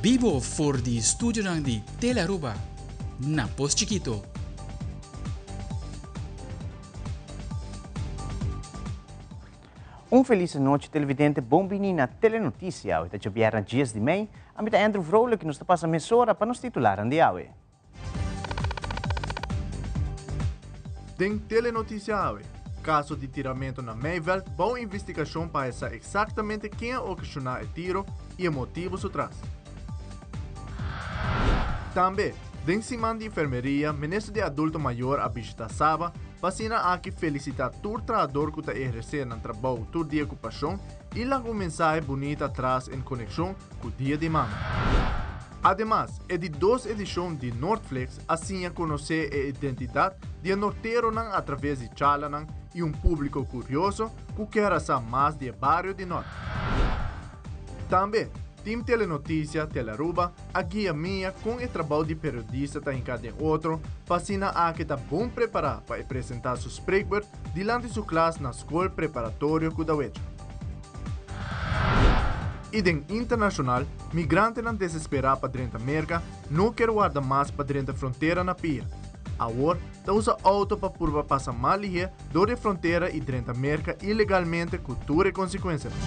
Bibo for di studionan di Telearuba na Pos Chikito. Un felis anochi televidente, bon bini na Telenoticia. Awe ta djabièrnè dies di mei. Ami ta Andrew Vrolijk i nos ta pasa mesora pa nos titularnan di awe. Den Telenoticia awe, Caso di tiramento na Meiveld bou investigacion pa hesa exactamente ken a ocasiona e tiro y e motibo su tras. Tambe, den siman di enfermeria, Minister di Adulto Mayor a bishita Saba pa asina aki felicita tur trahador cu ta eherce nan trabou tur dia cu pasion y laga un mensahe bunita tras en conexion cu Dia di Mama. Ademas, e di dos edishon di Noordflix a siña konosé e identidat di e norteronan atraves di charlanan i un públiko kurioso ku kier a sa mas di e bario di Nort. Tambe, Team Telenotisia Telearuba a guia Mia kon e trabou di periodista ta hinká den otro pa asina aki ta bon prepará pa e presentá su spreekbeurt dilanti su klas na Skol Preparatorio Kudawecha. I den internashonal, migrantenan desesperá pa drenta Merka no kier warda mas pa drenta frontera na pia. Awor, ta usa outo pa purba pasa mas lihé dor di e frontera i drenta Merka ilegalmente ku tur e konsekuensianan.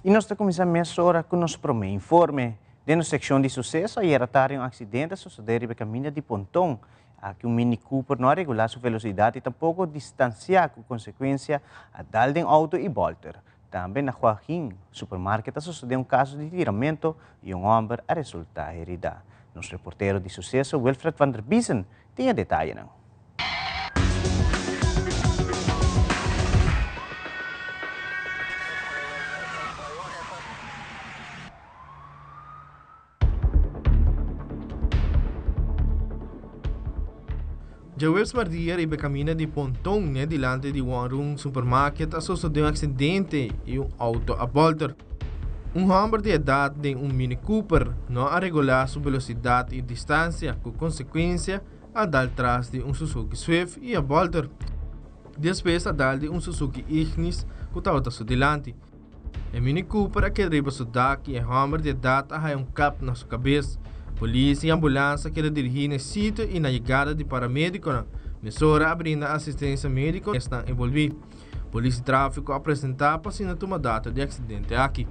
I nos ta kuminsá mesora ku nos promé informe. Den nos sekshon di suseso, ayera tardi un aksidente a sosodé riba e kaminda di Ponton. Aki un Mini Cooper no a regulá su velosidat i tampoko distansiá ku konsekuensia a dal den outo i bòlter. Tambe na Joaquin Supermarket a sosodé un kaso di tiramento i un hòmber a resultá heridá. Nos reportero di suseso Wilfred van der Biesen tin e detayenan. Djaweps mardia riba e kaminda di Ponton net dilanti di Wanrun Supermarket a sosode un aksidente i un outo a bòlter. Un hòmber di edat den un Mini Cooper no a regulá su velosidat i distansia ku konsekuensia a dal tras di un Suzuki Swift i a bòlter. Despues a dal di un Suzuki Ignis ku tabata su dilanti. E Mini Cooper a keda riba su dak i e hòmber di edat a haña un kap na su kabes. Polis i ambulans a keda dirigí na e sitio i na yegada di paramedikonan, mesora a brinda asistensia médiko na esnan envolví. Polis di tráfiko a presentá pa asina tuma dato di e aksidente aki.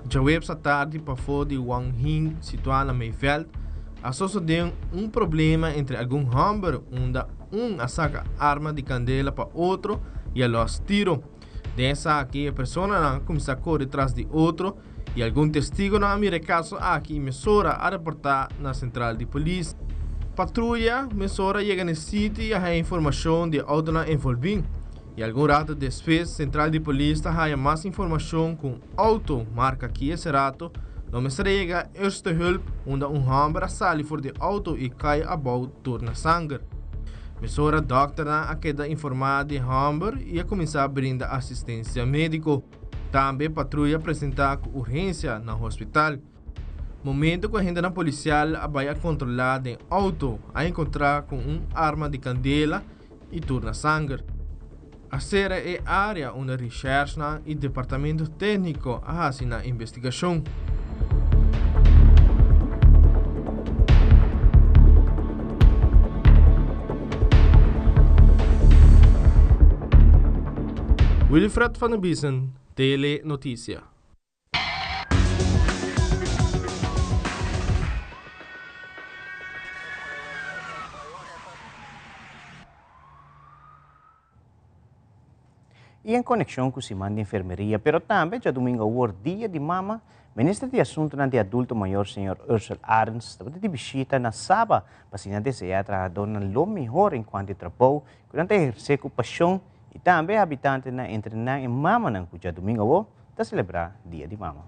Djaweps atardi pafó di Wang Hin situá na Mayveld a sosodé un problema entre algun hòmber unda un a saka arma di kandela pa otro i a lòs tiro. Den esaki e personanan a kuminsá kore tras di otro i algun testigonan a mira e kaso aki i mesora a reportá na sentral di polis. Patruya mesora a yega na e sitio i a haña informashon di e outonan envolví. I algun rato despues sentral di polis ta haña mas informashon ku un outo marka Kia Cerato lo mester a yega Eerste Hulp unda un hòmber a sali for di outo i kai abou tur na sanger. Mesora dòkternan a keda informá di e hòmber i a kuminsá brinda asistensia médiko. Tambe patruya a presentá ku urgensia na hospital. Momento ku agentenan polisial a bai a kontrolá den outo a enkontrá ku un arma di kandela i tur na sanger. A sera e área unda reshèrsnan i departamento tékniko a hasi nan investigashon. Wilfred van der Biesen, Tele Noticia. I en konekshon ku siman di enfermeria, pero tambe djadumingu awor dia di mama, Minister di Asuntunan di Adulto Mayor señor Ursell Arends tabata di bishita na Saba pa asina deseá e trahadornan lo mihor en kuantu e trabou ku nan ta ehersé ku pashon i tambe e habitantenan entre nan e mamanan ku djadumingu awor ta selebrá Dia di Mama.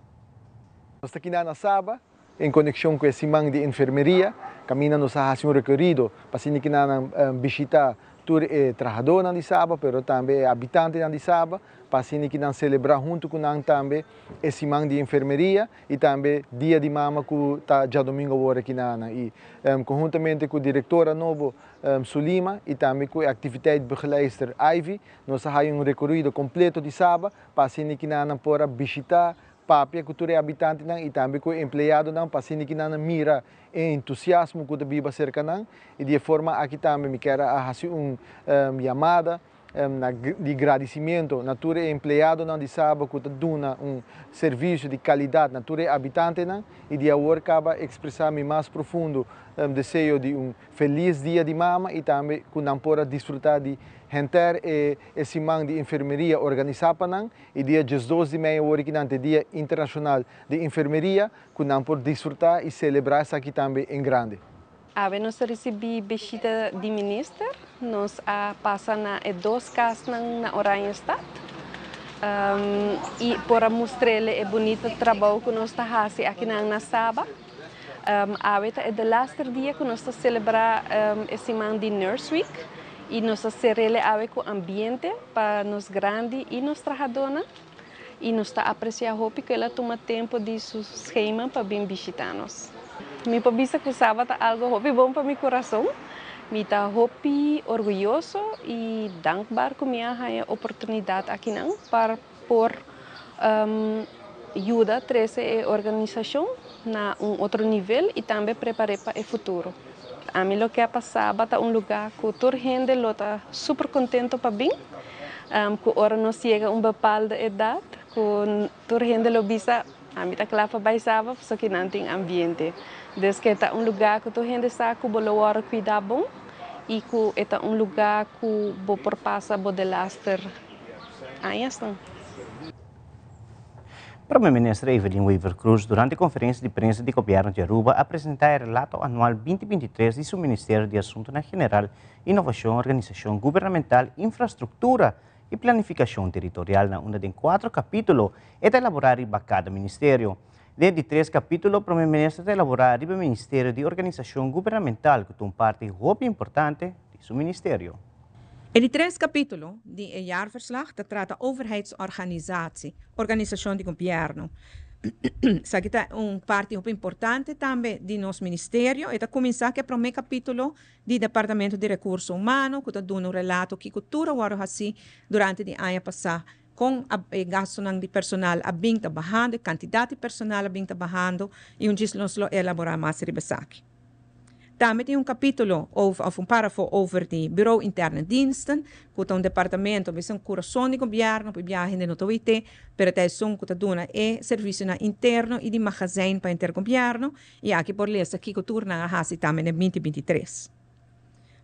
Nos ta kina na Saba en konekshon ku e siman di enfermeria, kaminda nos a hasi un rekorido pa asina kinanan bishitá. tur e trahadónan di Saba, pero tambe e habitantenan di Saba, pa asina ku nan selebrá huntu ku nan tambe e siman di enfermeria i tambe Dia di Mama ku ta djadumingu awor aki na i konhuntamente ku direktora nobo Sulima i tambe ku e activiteitbegeleidster Ivy, nos a haya un rekorido kompleto di Saba pa asina ku nan por a bishitá, papia ku tur e habitantenan i tambe ku e empleadonan pa asina ku nan mira e entusiasmo ku ta biba serka nan. I di e forma aki tambe mi kier a hasi un yamada di gradisimentu na tur e empleadonan di Saba ku ta duna un servisio di kalidat na tur e habitantenan i di awor kaba ekspresá mi mas profundo deseo di un felis Dia di Mama i tambe ku nan por a disfrutá di henter e siman di enfermeria organisá pa nan i dia 12 di mei awor aki nan ta e Dia Internashonal di Enfermeria ku nan por disfrutá i selebrá esaki tambe en grande. Awe nos a risibí bishita di minister. Nos a pasa na e dos kasnan na Oranjestad i por a mustr'é e bunita trabou ku nos ta hasi akinan na Saba. Awe ta e delaster dia ku nos ta selebrá e siman di Nurse Week i nos a ser'é awe ku ambiente pa nos grandi i nos trahadónan. I nos ta apresiá hopi ku el a tuma tempu di su skema pa bin bishitá nos. Mi por bisa ku Saba ta algu hopi bon pa mi kurason. Mi ta hopi orguyoso i dankbaar ku mi a haña oportunidat akinan pa por yuda trese e organisashon na un otro nivel i tambe prepar'é pa e futuro. Ami loke a pa Saba ta un lugá ku tur hende lo ta super kontentu pa bin, ku ora nos yega un bepaalde edat ku tur hende lo bisa, Ami ta kla pa bai Saba pasobra ki nan tin ambiente. Dus ku e ta un lugá ku tur hende sa ku bo lo wòrdu kuidá bon i ku e ta un lugá ku bo por pasa bo delaster añasnan. Prome Minister Evelyn Wever-Croes durante conferencia di prensa di Gobierno di Aruba a presenta e relato anual 2023 di su Ministerio di Asuntonan General, Innovacion, Organisacion Gubernamental, Infrastructura y Planificacion Territorial na unda den cuatro capitulo e ta elabora riba cada ministerio. Den di tres capitulo Prome Minister ta elabora riba e Ministerio di Organisacion Gubernamental cu ta un parti hopi importante di su ministerio. E di tres capitulo di e jaarverslag ta trata overheidsorganisatie, organisacion di gobierno. Esaki ta un parti hopi importante tambe di nos ministerio. E ta cuminsa cu e prome capitulo di Departamento di Recurso Humano cu ta duna un relato kico tur a worde haci durante di aña pasa, con e gastonan di personal a bin ta bahando, e cantidad di personal a bin ta bahando y un djis nos lo elabora mas riba esaki. Tambe tin un capítulo over, of un párrafo over di Bureau Interne Diensten, cu ta un departamento, bisa un curason di gobierno, pa biaha hende no ta wite, pero ta esun cu ta duna e servicionan interno y di magazijn pa henter gobierno, y aki por lesa kico tur nan a haci tambe den 2023.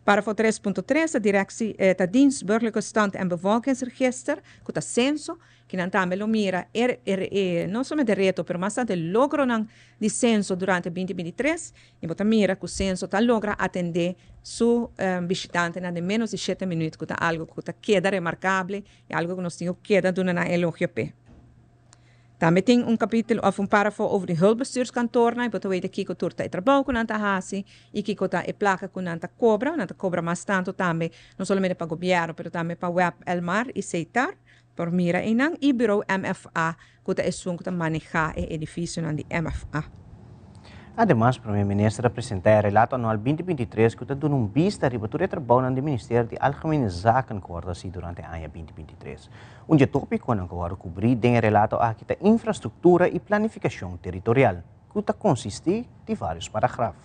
Párrafo 3.3 ta directie, ta Dienst Burgerlijke Stand en Bevolkingsregister, cu ta censo, cu nan tambe lo mira e no solamente reto, pero mas tanto e logronan di censo durante 2023, y bo ta mira cu censo ta logra atende su bishitantenan den menos di 7 minuut, cu ta algo cu ta keda remarcable y algo cu nos tin cu keda duna nan elogio p'e. Tambe tin un capítulo of un párrafo over di hulpbestuurskantoornan y bo ta weten kico tur ta e trabou cu nan ta haci y kico ta e placa cu nan ta cobra. Nan ta cobra mas tanto tambe, no solamente pa gobierno, pero tambe pa web Elmar y Setar, por mira eynan, y bureau MFA cu ta esun cu ta maneha e edificionan di MFA. Ademas, Prome Minister a presenta e relato anual 2023 cu ta duna un bista riba tur e trabounan di Ministerio di Algemene Zaken cu wordo haci durante aña 2023. Un di e topiconan cu wordo cubri den e relato aki ta infrastructura y planificacion territorial, cu ta consisti di varios paragraf.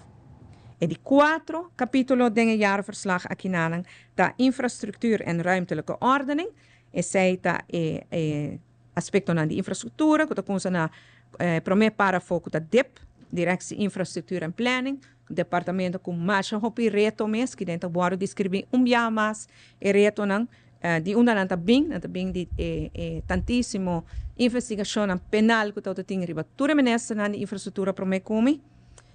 E di cuatro capitulo den e jaarverslag akinanan ta Infrastructuur en Ruimtelijke Ordening. Esey ta e aspectonan di infrastructura cu ta cuminsa na prome parafo cu ta DIP, Directie Infrastructuur en Planning, departamento cu masha hopi reto mes, ki den ta wordo describi un biaha mas e retonan di unda nan ta bin, nan ta bin di e tantisimo investigacionnan penal cu ta tin riba tur e ministernan di infrastructura prome cu mi,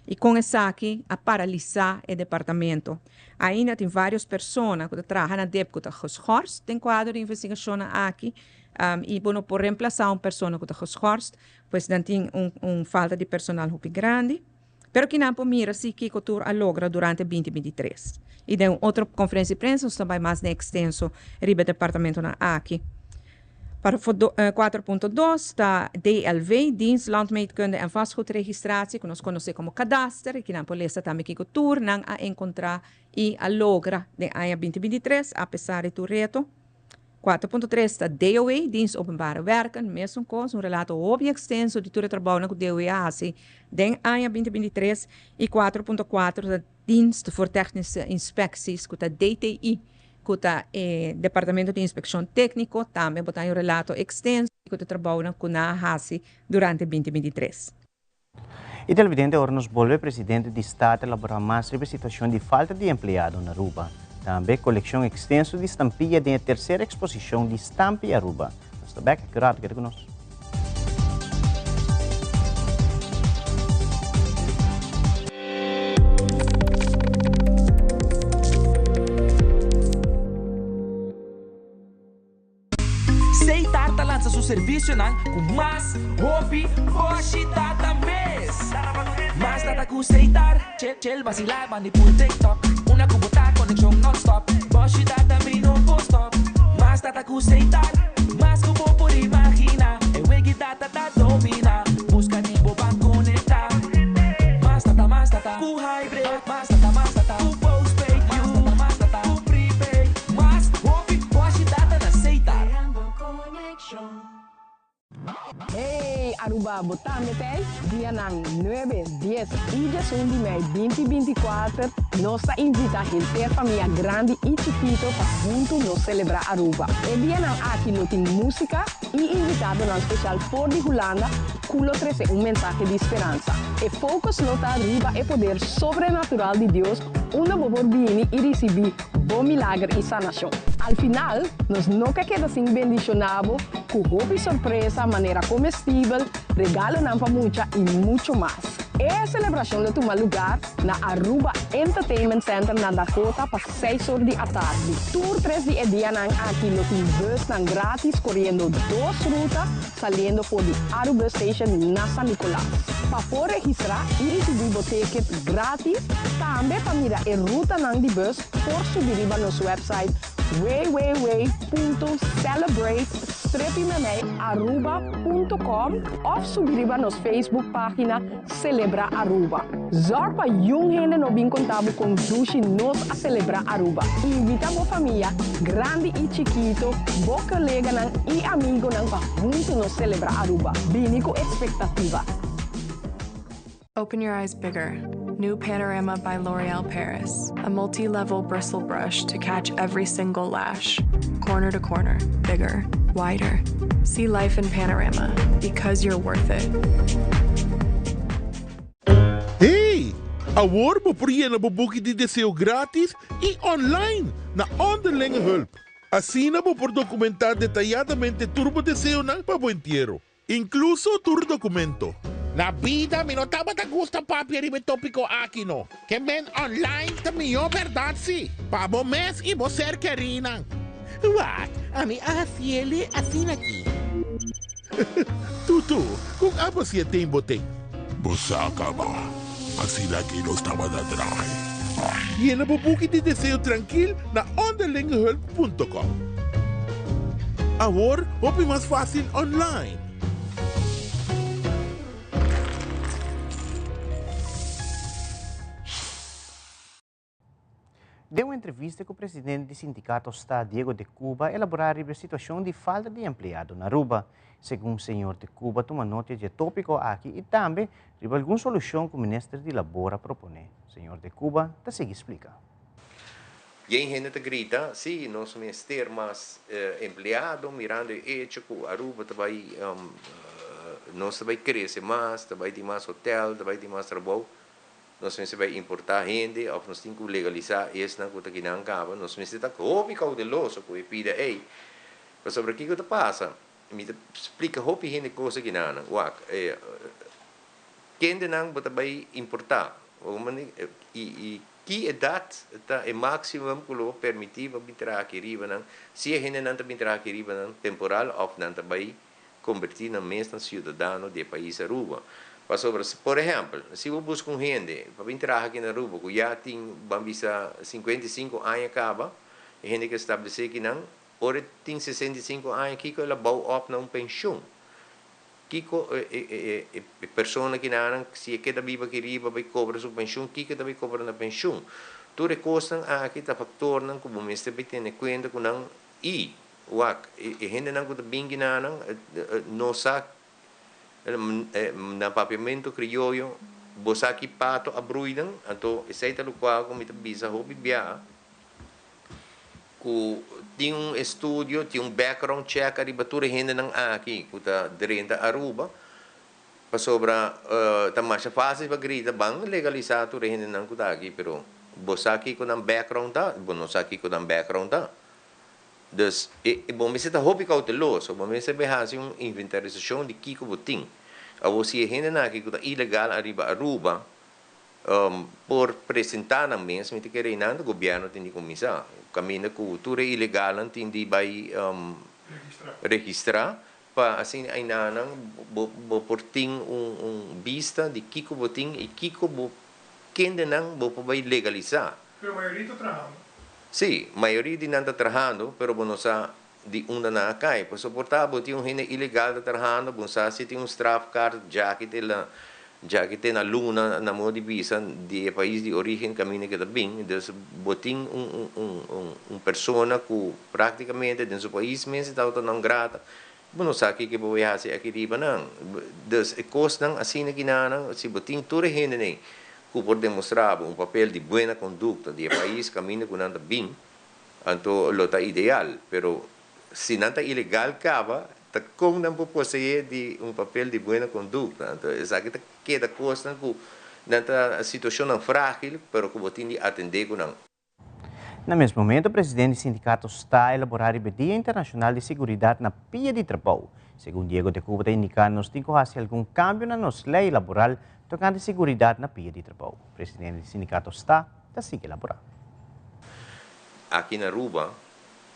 y con esaki a paralisa e departamento. Ainda tin varios persona cu ta traha na DIP cu ta geschorst den cuadro di investigacionnan aki, y bo no por reemplasa un persona cu ta geschorst, pues nan tin un falta di personal hopi grandi. Pero kinan por mira si kiko tur a logra durante 2023. I den un otro konferensia di prensa nos ta bai mas den ekstenso riba e departamentonan aki. Párafo 4.2 ta DLV, Dienst Landmeetkunde en Vastgoedregistratie, ku nos konosé komo Kadaster, i kinan por lesa tambe kiko tur nan a enkontrá i a logra den aña 2023, apesar di tur reto. 4.3 ta DOW, Dienst Openbare Werken, mesun kos, un relato hopi ekstenso di tur e trabounan ku DOW a hasi den aña 2023. I 4.4 ta Dienst voor Technische Inspecties, ku ta DTI, ku ta e Departamento di Inspekshon Tékniko, tambe bo ta haña un relato ekstenso di ku ta trabounan ku nan a hasi durante 2023. E televidente ora nos bolbe presidente di Staten elabora mas riba e situacion di falta di empleado na Aruba. Tambe coleccion extenso di stampilla den e tercer exposicion di Stampi Aruba. Nos ta bek aki rato, keda cu nos. Seitar ta lansa su servisionan ku mas hopi boshi data mes. Mas data ku Seitar, chel basilá bandi pul TikTok. Una ku bo ta konekshon nonstop, boshi data mi no por stop. Mas data ku Seitar, mas ku bo por imaginá. E wegi data ta dominá, buska di bo ban konektá. Mas data, mas data ku Hybrid, mas data, mas data ku postpaid, mas data, mas data ku prepaid. Mas hopi boshi data na Seitar. Hey Aruba bo tambe t'ey? Dianan nuebe, dies y diesun di mei binti binti kuater nos ta invita henter famia grandi y chikito pa hunto nos celebra Aruba. E dianan aki lo tin musica y invitadonan special for di Hulanda cu lo trece un mensahe di speransa. E focus lo ta riba e poder sobrenatural di Dios unda bo por bini y ricibi bo milager i sanashon. Al final, nos no ke keda sin bendishoná bo ku hopi sorpresa manera komestibel, regalonan pa mucha i mucho mas. E selebrashon lo tuma lugar na Aruba Entertainment Center na Dakota pa seis or di atardi. Tur tres di e dianan aki lo tin busnan gratis koriendo dos ruta saliendo for di Arubus Station na San Nicolas. Pa por registrá i risibí bo ticket gratis, tambe pa mira e rutanan di bus por subi riba nos website www.celebrate-aruba.com òf subi riba nos Facebook página Celebra Aruba. Zorg pa yun hende no bin konta bo kon dushi nos a selebrá Aruba. Invita bo famia, grandi i chikito, bo koleganan i amigonan pa huntu nos selebrá Aruba. Bini ku ekspektativa. Open your eyes bigger. New Panorama by L'Oreal Paris. A multi-level bristle brush to catch every single lash. Corner to corner, bigger, wider. See life in panorama, because you're worth it. Hey! Awor bo por yena bo buki di deseo gratis y online na Onderlinge Hulp. Asina bo por documenta detayadamente tur bo deseonan pa bo entiero. Inkluso tur dokumento. Na bida mi no tabata gusta papia riba e topiko aki no. Ke men online ta mihó bèrdat si, pa bo mes i bo ser kerínan. Wak, ami a hasiele asina aki. Tutu, kon abo si e ten bo ten? Bo sa kaba, asina aki nos tabata draai. Yena bo buki di deseo trankil na onderlingehulp punto com. Awor hopi mas fácil online. Den un entrevista cu presidente di sindicato sta Diego de Cuba elabora riba e situacion di falta di empleado na Aruba. Segun señor de Cuba tuma nota dje topico aki y tambe riba algun solucion cu minister di Labor a propone. Señor de Cuba ta sigui splica. Yen hende ta grita, sí, nos mester mas empleado, mirando e hecho cu Aruba ta bay, nos ta bay crece mas, ta bay tin mas hotel, ta bay tin mas trabou, nos mester bay importa hende of nos tin cu legalisa esnan cu ta kinan caba, nos mester ta hopi cauteloso cu e pida ey, pasobra kico ta pasa? Mi ta splica hopi hende cos akinanan, wak, kendenan bo ta bay importa? Y Ki edat ta e maximum ku lo permití pa bin traha aki riba nan? Si e hendenan ta bin traha aki riba nan temporal òf nan ta bai kombertí nan mes na siudadano di e pais Aruba. Pasobra, por ehèmpel, si bo buska un hende pa bin traha aki na Aruba ku ya tin, ban bisa, 55 aña kaba, e hende ku establesé akinan, ora e tin 65 aña, kiko el a bou op na un penshun? Kiko e persona akinan, si e keda biba aki riba bai kobra su penshun, kiko e ta bai kobra na penshun? Tur e kosnan aki ta faktornan ku bo mester bai tene kuenta ku nan i wak e hendenan ku ta bin kinanan no sa. Na papiamento krioyo, bo sa ki pato a brui nan? Anto esei ta lokual ku mi ta bisa hopi biaha ku tin un estudio, tin un background check ariba tur e hendenan aki ku ta drenta Aruba, pasobra ta masha fásil pa grita ban legalisá tur e hendenan ku ta aki, pero bo sa kiko nan background ta? Bo no sa kiko nan background ta. Dus, e bo mester ta hopi kouteloso, bo mester bay hasi un inventarisashon di kiko bo tin. Awor si e hendenan aki ku ta ilegal ariba Aruba por presentá nan mes, mi ta kere einan gobièrnu tin di kuminsá. Kaminda ku tur e ilegalnan tin di bay registrá pa asina einanan bo bo por tin un bista di kiko bo tin i kiko bo kendenan bo por bay legalisá. Pero mayoria ta trahando. Sí, mayoria di nan ta trahando, pero bo no sa di unda nan a kai. Pasobra por ta bo tin un hende ilegal ta trahando, bo no sa si tin un strafkaart djaki te la djaki te na luna na modo di bisa di e pais di origen kaminda ke ta bin. Dus bo tin un un un un persona ku praktikamente den su pais mes e tabata non grata, bo no sa kiko bo bai hasi aki riba nan. Dus e kosnan asina kinanan si bo tin tur e hendenan ku por demostrá bo un papel di buena kondukta di e pais kaminda ku nan ta bin, anto lo ta ideal. Pero si nan ta ilegal kaba, ta kon nan por poseé di un papel di buena kondukta? Anto esaki ta keda kosnan ku nan ta situashonnan frágil, pero ku bo tin di atendé ku nan. Na mes momento presidente di sindicato sta elabora riba e Dia Internacional di Seguridad na Pia di Trabou. Segun Diego de Cuba ta indica nos tin cu haci algun cambio na nos ley laboral tocante seguridad na pia di trabou. Presidente di sindicato sta ta sigui elabora. Aki na Aruba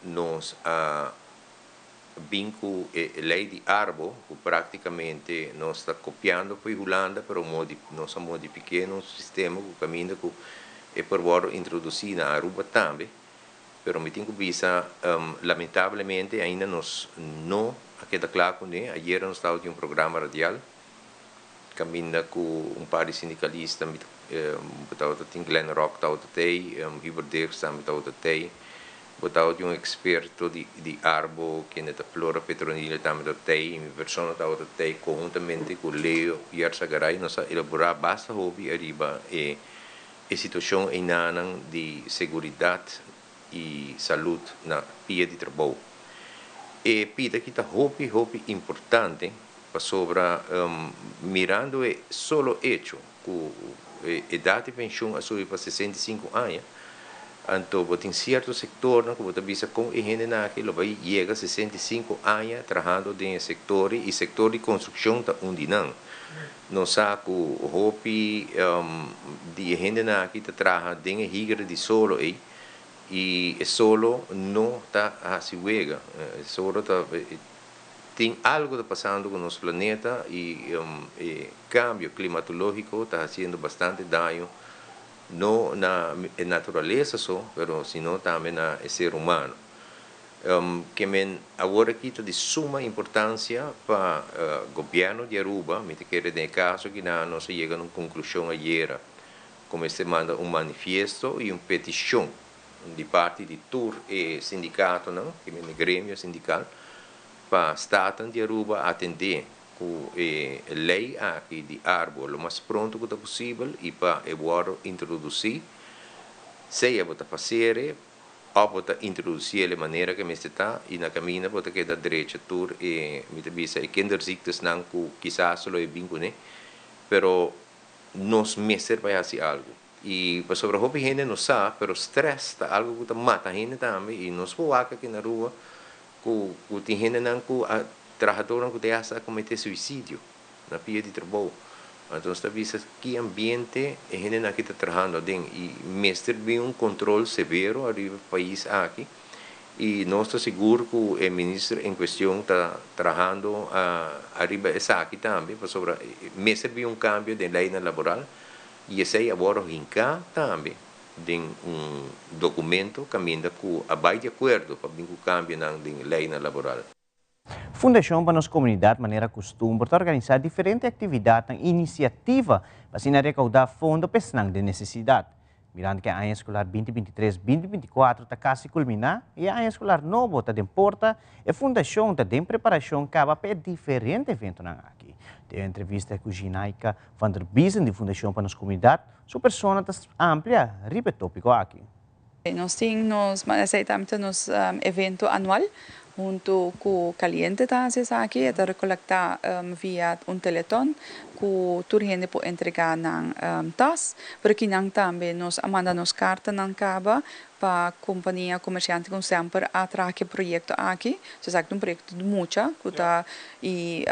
nos a bin cu e ley di Arbo cu practicamente nos ta copiando fo'i Hulanda pero nos a modifique nos sistema cu caminda cu e por wordo introduci na Aruba tambe pero mi tin cu bisa lamentablemente ainda nos no a keda cla cune. Ayera nos tabatin un programa radial caminda cu un par di sindicalista mi tabata tin Glenn Rock tabata tey, Hubert Dirks tambe tabata tey. Bo tabata un eksperto di di arbo kende ta Flora Petronilla tambe ta tei i mi persona tabata tei konhuntamente ku Leo Yarzagaray nos a elaborá basta hopi ariba e e situashon einanan di seguridat i salud na pia di trabou. E pida aki ta hopi hopi importante pasobra mirando e solo echo ku e edat di penshun a subi pa 65 aña, anto bo tin sierto sektornan ku bo ta bisa kon e hendenan aki lo bai yega 65 aña trahando den e sektor i sektor di konstrukshon ta un di nan. Nos sa ku hopi di e hendenan aki ta traha den e higra di solo ei i e solo no ta hasi wega, e solo ta Tin algo ta pasando ku nos planeta i e kambio klimatológiko ta hasiendo bastante daño no na e naturalesa so pero sino tambe na e ser humano. Ke men awor aki ta di suma importansia pa gobièrnu di Aruba, mi ta kere den e kaso aki nan nos a yega na un konklushon ayera ku mester manda un manifiesto i un petishon di parti di tur e sindikatonan, ke men e gremio sindikal, pa Staten di Aruba atendé ku e lei aki di Arbo lo mas pronto ku ta posibel i pa e wòrdu introdusí, sea bo ta fasere òf bo ta introdusiel e manera ke mester ta i na kaminda bo ta keda drecha tur e, mi ta bisa, e kinderziektes-nan ku kisas lo e bin kuné, pero nos mester bai hasi algu. I pasobra hopi hende no sa, pero stress ta algo ku ta mata hende tambe i nos por wak aki na Aruba ku ku tin hendenan ku a trahadornan ku ta hasta a komete suisidio na pia di trabou. Anto nos ta bisa ki ambiente e hendenan aki ta trahando aden i mester bin un kontrol severo ariba e pais aki. I nos ta sigur ku e minister en kuestion ta trahando ariba esaki tambe pasobra mester bin un kambio den leinan laboral i esei a wòrdu hinká tambe den un dokumento kaminda ku a bai di akuerdo pa bin ku kambionan den leinan laboral. Fundashon pa Nos Komunidat manera kustumber ta organisá diferente aktividatnan i inisiativa pa asina rekaudá fondo pa esnan den nesesidat. Mirando ku e aña eskolar binti 23, 2024 ta kasi kulminá i e aña eskolar nobo ta den porta, e fundashon ta den preparashon kaba pa e diferente eventonan aki. Den un entrevista ku Ginaika van der Biezen di Fundashon pa Nos Komunidat, su persona ta amplia riba e tópiko aki. Nos tin nos, esei tambe ta nos evento anual huntu ku Caliente ta hasi esaki, e ta rekolektá via un teleton ku tur hende por entregá nan tas, pero kinan tambe nos a manda nos kartanan kaba pa kompania komersiante ku semper a traha ku e proyekto aki, so esaki ta un proyekto di mucha ku ta i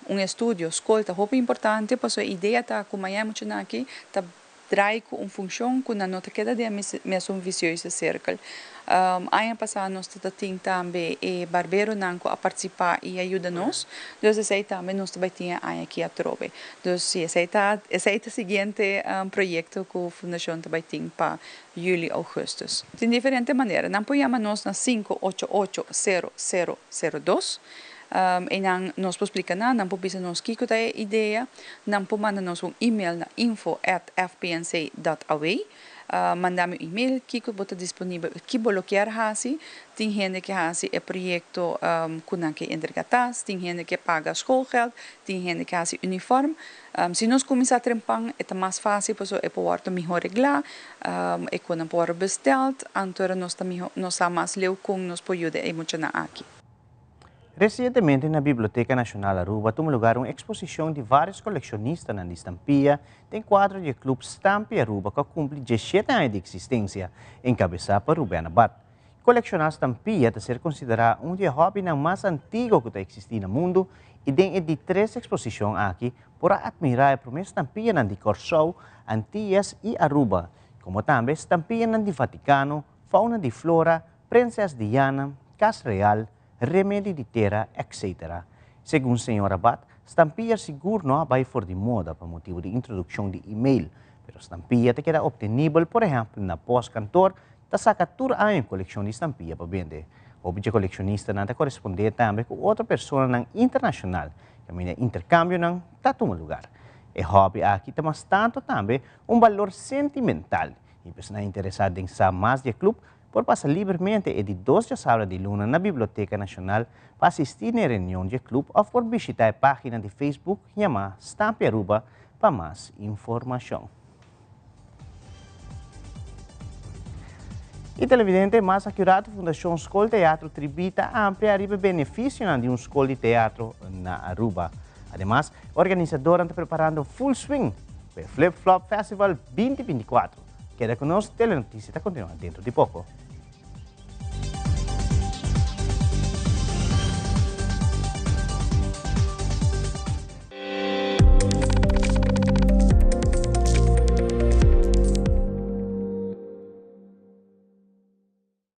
un estudio, skol ta hopi importante pasobra e idea ta ku mañana e muchanan aki ta Draai ku un funshon ku nan no ta keda den e mesun visieuze sirkel. Aña pasá nos ta tin tambe e barberonan ku a partisipá i a yuda nos. Dus esei tambe nos ta bai tin e aña aki atrobe. Dus si esei ta esei ta siguiente proyekto ku fundashon ta bai tin pa yüli ougùstùs. Tin diferente manera. Nan por yama nos na 588 0002. Einan nos por splika nan, nan por bisa nos kiko ta e idea, nan por manda nos un email na info at fpnc dot aw, manda mi un email kiko bo ta disponibel, ki bo lo kier hasi, tin hende ke hasi e proyekto ku nan ke entrega tas, tin hende ke paga schoolgeld, tin hende ke hasi uniform. Si nos kuminsá trempan e ta mas fásil pasobra e por wòrdu mihó reglá, e konan por wòrdu bestèld, anto nos ta mihó nos sa mas leu kon nos por yuda e muchanan aki. Resientemente na Biblioteca Nacional Aruba a tuma lugar un exposicion di varios coleccionistanan di stampia den cuadro di e club Stampi Aruba cu a cumpli diesshete aña di existencia, encabesa pa Ruben Abad. Colecciona stampia ta ser considera un di e hobbynan mas antiguo cu ta existi na mundo y den e di tres exposicion aki por a admira e prome stampianan di Corsou, Antillas y Aruba, como tambe stampianan di Vaticano, fauna di flora, Prinses Diana, Cas Real, Remedi di Tera, etc. Segun señor Abad, stampia sigur no a bai for di moda pa motibu di introdukshon di e-mail, pero stampia ta keda optenibel, por ehèmpel na pòstkantor ta saka tur aña un kolekshon di stampia pa bende. Hopi dje kolekshonistanan ta korespondé tambe ku otro personanan internashonal kaminda interkambionan ta tuma lugar. E hòbi aki ta mas tantu tambe un balor sentimental i personanan interesá den sa mas di e klup por pasa libermente e di dos djasabra di luna na Biblioteca Nacional pa asisti na e reunion dje club of por bishita e pagina di Facebook yama Stampi Aruba pa mas informacion. Y televidente, mas acurato Fundacion Scol Teatro Tribi ta amplia ariba e beneficionan di un scol di teatro na Aruba. Ademas, organisadornan ta preparando full swing pa e Flip Flop Festival 2024. Keda ku nos, Telenotisia ta kontinuá dentro di poko.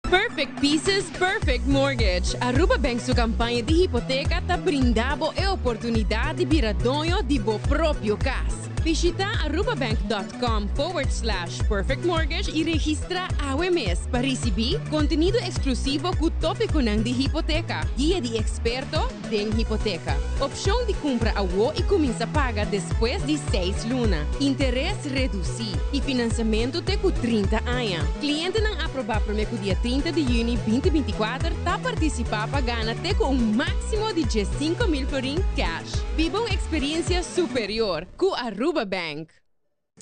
Perfect Pieces, Perfect Mortgage. Aruba Bank su campaña di hipoteca ta brinda bo e oportunidad di bira doño di bo propio cas. Bishita arubabank.com forward slash perfectmortgage y registra awe mes pa ricibi contenido exclusivo cu topiconan di hipoteca, guia di experto den hipoteca, opcion di cumpra awo y cuminsa paga despues di seis luna, interes reduci y financiamento te cu 30 aña. Clientenan aproba prome cu dia 30 di juni 2024 ta participa pa gana te cu un maximo di 15,000 florin cash. Biba un experiencia superior cu Aruba Bank.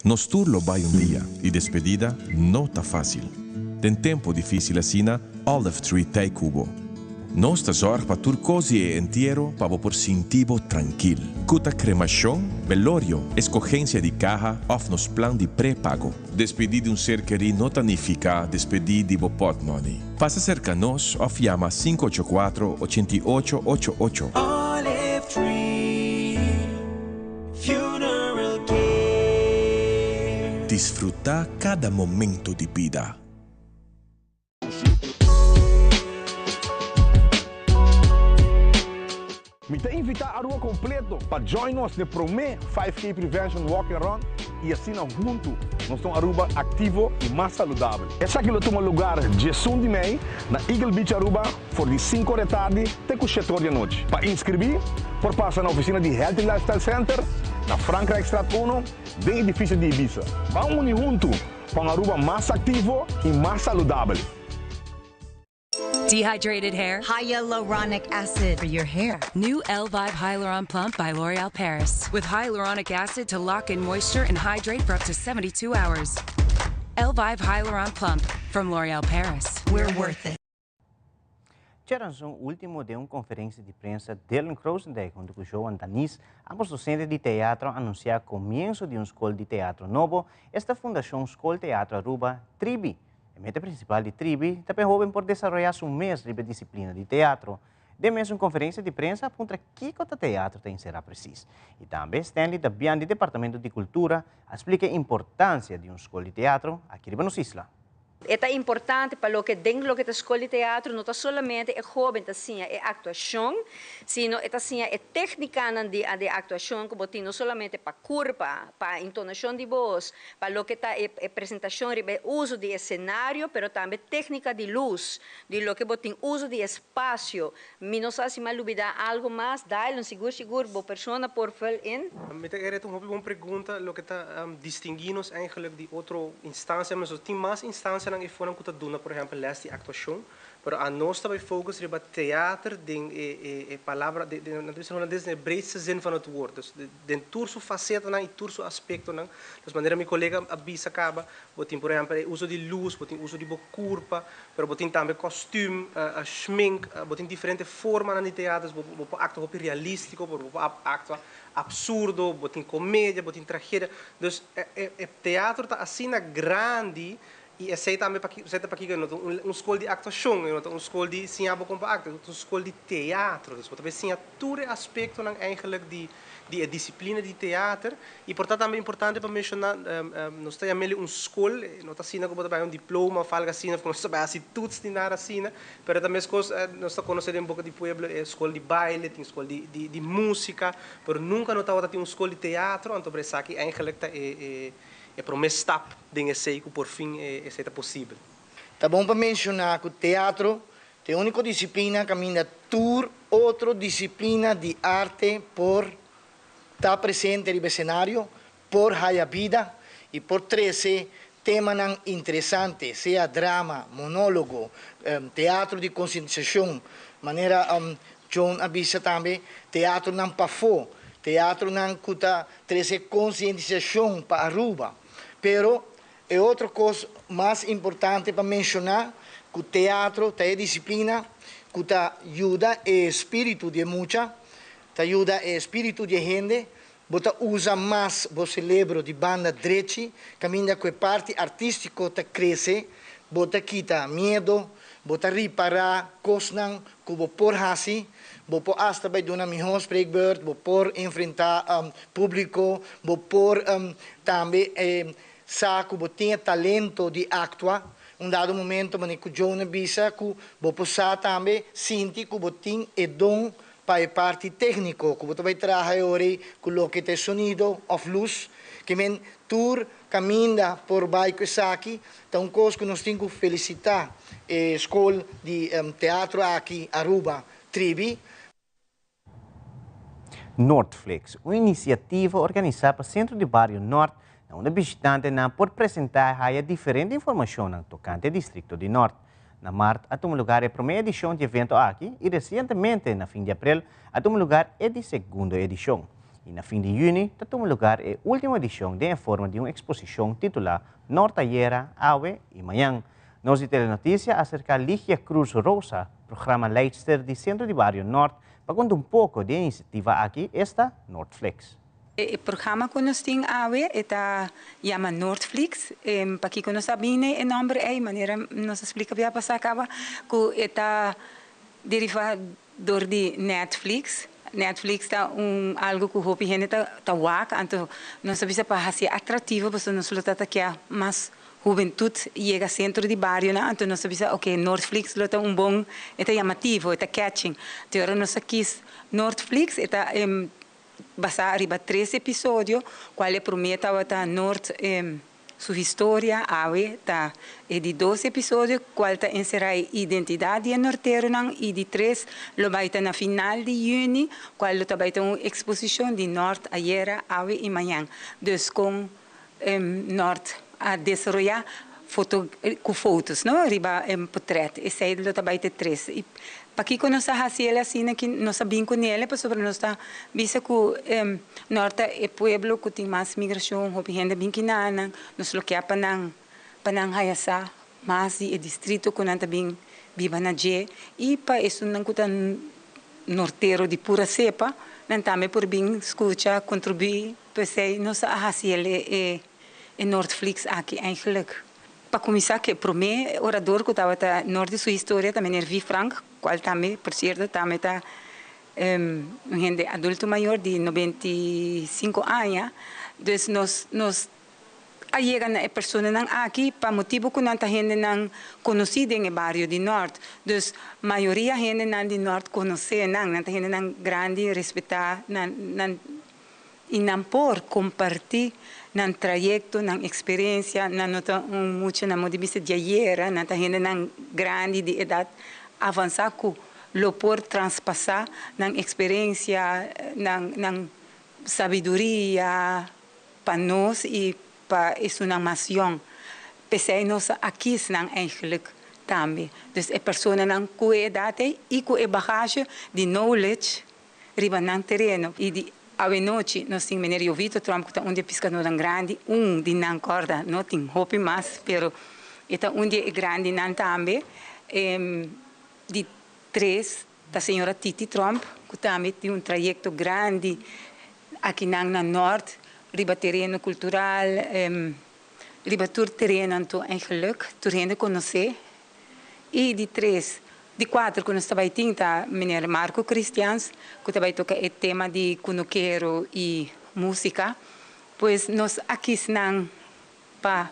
Nos tur lo bai un dia y despedida no ta facil. Den tempo dificil asina, Olive Tree t'ey cu bo. Nos ta zorg pa tur cos di e entiero pa bo por sinti bo trankil. Cu ta cremacion, velorio, escogencia di caha of nos plan di pre-pago. Despedi di un ser kerí no ta nifica despedi di bo potmoney. Pasa cerca nos of yama 584 88 88. Olive Tree Funeral Care. Disfruta cada momento di bida. Mi ta invita Aruba completo pa join nos den prome 5K Prevention Walk and Run y asina hunto nos ta un Aruba activo y mas saludabel. Esaki lo tuma lugar 11 di mei na Eagle Beach Aruba for di 5 or di tardi te cu 7 or di anochi. Pa inscribi por pasa na oficina di Healthy Lifestyle Center na Frankrijkstraat 1 den edificio di Ibiza. Ban uni hunto pa un Aruba mas activo y mas saludabel. Dehydrated hair? Hyaluronic acid for your hair. New Elvive Hyaluron Plump by L'Oreal Paris. With hyaluronic acid to lock in moisture and hydrate for up to 72 hours. Elvive Hyaluron Plump from L'Oreal Paris. We're worth it. Djaranson ultimo den un konferensia di prensa Dylan Krozendijk huntu ku Joan Danis, ambos dosente di teatro a anunsiá komienso di un skol di teatro nobo, esta Fundashon Skol Teatro Aruba, Tribi. E meta prinsipal di Tribi ta pa e hóben por desaroyá su mes riba e disiplina di teatro. Den mesun konferensia di prensa a puntra kiko ta teatro ta enserá presis. I tambe Stanley Dabian di Departamento di Kultura a splika e importansia di un skol di teatro aki riba nos isla. E ta importante pa loke den loke ta skol di teatro no ta solamente e hóben ta siña e aktuashon, sino e ta siña e téknikanan di di aktuashon ku bo tin no solamente pa kurpa, pa intonashon di bos, pa loke ta e e presentashon riba e uso di e senario, pero tambe téknika di lus, di loke bo tin uso di espasio. Mi no sa si mi a lubidá algu mas, Dylon, sigur sigur bo persona por vul in. Mi ta kere ta un hopi bon pregunta, loke ta distinguí nos eigenlijk di otro instancia, nos tin mas instancianan efonan ku ta duna por ehèmpel lès di aktuashon, Pero anos ta bay focus riba theater den e e palabra, den nan ta bisa holandes den e breedste zin van het woord. Dus den tur su facetanan y tur su aspectonan. Dus manera mi colega a bisa caba, bo tin por ehempel e uso di luz, bo tin uso di bo curpa, pero bo tin tambe kostuum, schmink, bo tin diferente formanan di theater. Dus bo por actua hopi realistico, bo por actua absurdo, bo tin comedia, bo tin tragedia. Dus e teatro ta asina grandi I esei tambe paki, esei ta pakiko e no ta un un skol di aktuashon, e no ta un skol di siña bo kon pa aktua, e ta un skol di teatro. Dus bo ta bay siña tur e aspektonan eigenlijk di di e disiplina di teater. I por ta tambe importante pa menshoná, nos ta yam'el un skol, e no ta asina ku bo ta bay un diploma òf algu asina, òf ku nos ta bay hasi toets ni nada asina, pero ta meskos nos ta konosé den boka di pueblo e skol di baile, tin skol di di di músika, pero nunka no tabata tin un skol di teatro, anto por esaki eigenlijk ta e e E promé stap den esei ku por fin esei ta posibel. Ta bon pa menshoná ku teatro ta e úniko disiplina kaminda tur otro disiplina di arte por ta presente riba e senario, por haya bida i por trese temanan interesante, sea drama, monólogo, teatro di konsientisashon, manera John a bisa tambe, teatronan pafó, teatronan ku ta trese konsientisashon pa Aruba. Pero e otro kos mas importante pa menshoná ku teatro ta e disiplina ku ta yuda e espíritu di e mucha, ta yuda e espíritu di e hende, bo ta usa mas bo selebro di banda drechi kaminda ku e parti artístiko ta krese, bo ta kita miedo, bo ta ripará kosnan ku bo por hasi, bo por asta bai duna mihó spreekbeurt, bo por enfrentá públiko, bo por tambe sa ku bo tin e talento di aktua. Un dado momento manera ku Joan a bisa ku bo por sa tambe sinti ku bo tin e don pa e parti tékniko, ku bo ta bai traha e ora ei ku loke ta e sonido òf lus. Ke men tur kaminda por bai ku esaki ta un kos ku nos tin ku felisitá e skol di teatro aki Aruba Tribi. Noordflix, un inisiativa organisá pa Sentro di Bario Nort na unda bishitantenan por presentá i haya diferente informashonnan tokante e distrikto di Nort. Na mart a tuma lugar e promé edishon di evento aki i resientemente na fin di aprel a tuma lugar e di segundo edishon. I na fin di yüni ta tuma lugar e último edishon den e forma di un eksposishon titulá Nort Ayera, Awe i Mañan. Nos di Telenotisia a aserká Ligia Cruz Rosa, programa leidster di Sentro di Bario Nort, pa konta un poko di e inisiativa aki, esta Noordflix. E programa ku nos tin awe e ta yama Noordflix. Pakiko nos a bini e nòmber ei? Manera nos a splika bia pasá kaba ku e ta derivá dor di Netflix. Netflix ta un algu ku hopi hende ta ta wak, anto nos a bisa pa hasié atrativo pasobra nos lo ta ta kea mas. Hubentut yega sentro di barionan, anto nos a bisa ok Noordflix lo ta un bon, e ta yamativo, e ta catching. Te ora nos a kis Noordflix e ta basá riba tres episodio, kual e promé tabata Noord su historia, awe ta e di dos episodio kual ta enserá e identidat di e norteronan i di tres lo bai ta na final di yüni kual lo ta bai ta un eksposishon di Noord ayera, awe i mañan. Dus kon Nort a desaroyá foto ku fotos no riba e potrèt. Esei lo ta bai te tres. I pakiko nos a hasi el asina ki nos a bin ku nele pasobra nos ta bisa ku Nort ta e pueblo ku tin mas migrashon, hopi hende a bin kinanan, nos lo ke pa nan pa nan haya sa mas di e distrito ku nan ta bin biba na dje i pa esunnan ku ta nortero di pura sepa nan tambe por bin skucha, kontribuí. P'esei nos a hasi el e e Noordflix aki eigenlijk. Pa kuminsá ku e promé orador ku tabata nort di su historia ta meneer Vi Frank, kual tambe, por sierto, tambe ta un hende adulto mayor di 95 aña. Dus nos nos a yega na e personanan aki pa motibu ku nan ta hendenan konosí den e bario di Nort. Dus mayoria hendenan di Nort konosé nan, nan ta hendenan grandi, respetá, nan nan I nan por kompartí nan trayekto, nan eksperensia. Nan no ta un mucha na modo di bisa di ayera, nan ta hendenan grandi di edat avansá ku lo por traspasá nan eksperensia, nan nan sabiduria pa nos i pa esunnan mas yòn. P'esei nos a kis nan eigentlik tambe. Dus e personanan ku e edat ei i ku e bagage di knowledge riba nan tereno y di awenochi nos tin meneer Jovito Tromp cu ta un di e piscadornan grandi, un di nan corda no tin hopi mas pero e ta un di e grandinan tambe, di tres ta señora Titi Tromp cu tambe tin un trayecto grandi akinan na Noord riba tereno cultural, riba tur tereno anto eigenlijk tur hende conoce. Y di tres, di cuater cu nos ta bay tin ta meneer Marco Christians cu ta bay toca e tema di cunukero y musica. Pues nos a kies nan pa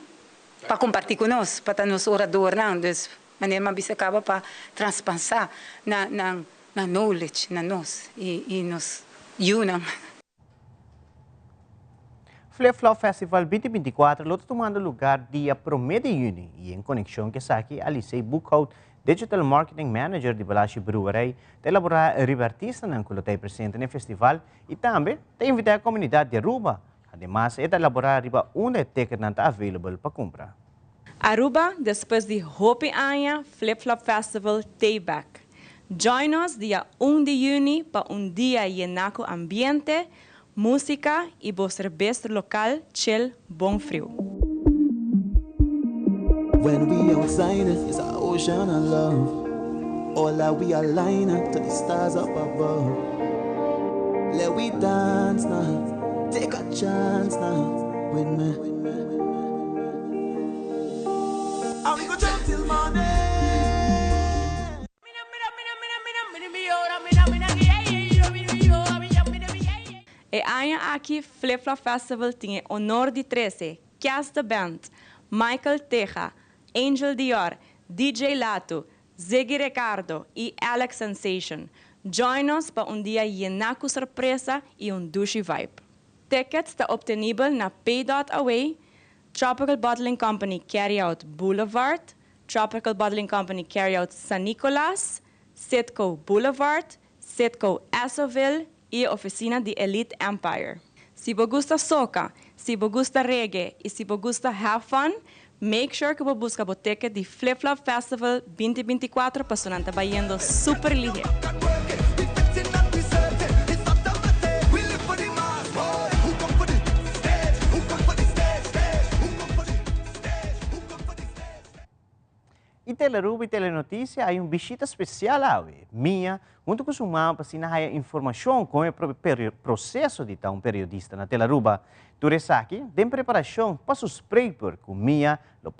pa comparti cu nos, pa ta nos oradornan. Dus meneer m'a bisa caba pa transpansa nan nan nan knowledge na nos y y nos yunan. Flip Flop Festival 2024 lo ta tumando lugar dia prome di juni y en conexion cu esaki Alisei Boekhout, Digital Marketing Manager di Balashi Brewerij, ta elabora riba artistanan cu lo ta presente na e festival y tambe ta invita e comunidad di Aruba. Ademas e ta elabora riba unda e ticketnan ta available pa cumpra. Aruba, despues di hopi aña Flip Flop Festival t'ey bek. Join nos dia un di juni pa un dia yena cu ambiente, musica y bo serbes local chill bon friu. When we outside it's a ocean of love All that we align to the stars up above Let we dance now, take a chance now with me And we go jump till morning E aña aki Flip Flop Festival tin e honor di trece Cas the Band, Michael Teja, Angel Dior, DJ Lato, Ziggy Ricardo y Alex Sensation. Join nos pa un dia yena cu sorpresa y un dushi vibe. Tickets ta obtenibel na Pay Dot Away, Tropical Bottling Company Carryout Boulevard, Tropical Bottling Company Carryout San Nicolas, Citgo Boulevard, Citgo Essoville y e oficina di Elite Empire. Si bo gusta soca, si bo gusta reggae y si bo gusta have fun, make sure cu bo busca bo ticket di Flip Flop Festival 2024 paso nan ta bayendo super lihe. Y Telearuba y Telenoticia hay un bishita special awe. Mia, hunto cu su mama pa asina haya informacion con e proceso di ta un periodista na Telearuba. Tur esaki den preparacion pa su spreekbeurt cu Mia lo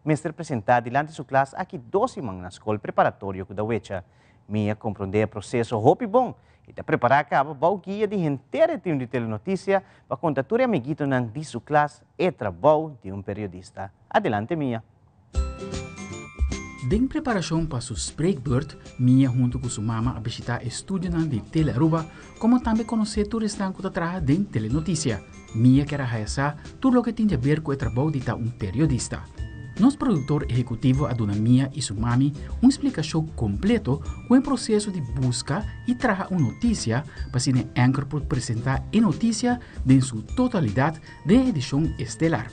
mester presenta dilanti su klas aki dos siman na scol preparatorio cu Dawecha. Mia compronde e proceso hopi bon y ta prepara caba bao guia di henter e team di Telenoticia pa conta tur e amiguitonan di su klas e trabou di un periodista. Adelante Mia. Den preparashon pa su spreekbeurt, Mia huntu ku su mama a bishitá e studionan di Tele Aruba komo tambe konosé tur esnan ku ta traha den Telenotisia. Mia kier a haya sa tur loke tin di aber ku e trabou di ta un periodista. Nos produktor ehekutivo a duna Mia i su mami un splikashon kompleto ku e proseso di buska i traha un notisia pa asina e anchor por presentá e notisia den su totalidat den e edishon estelar.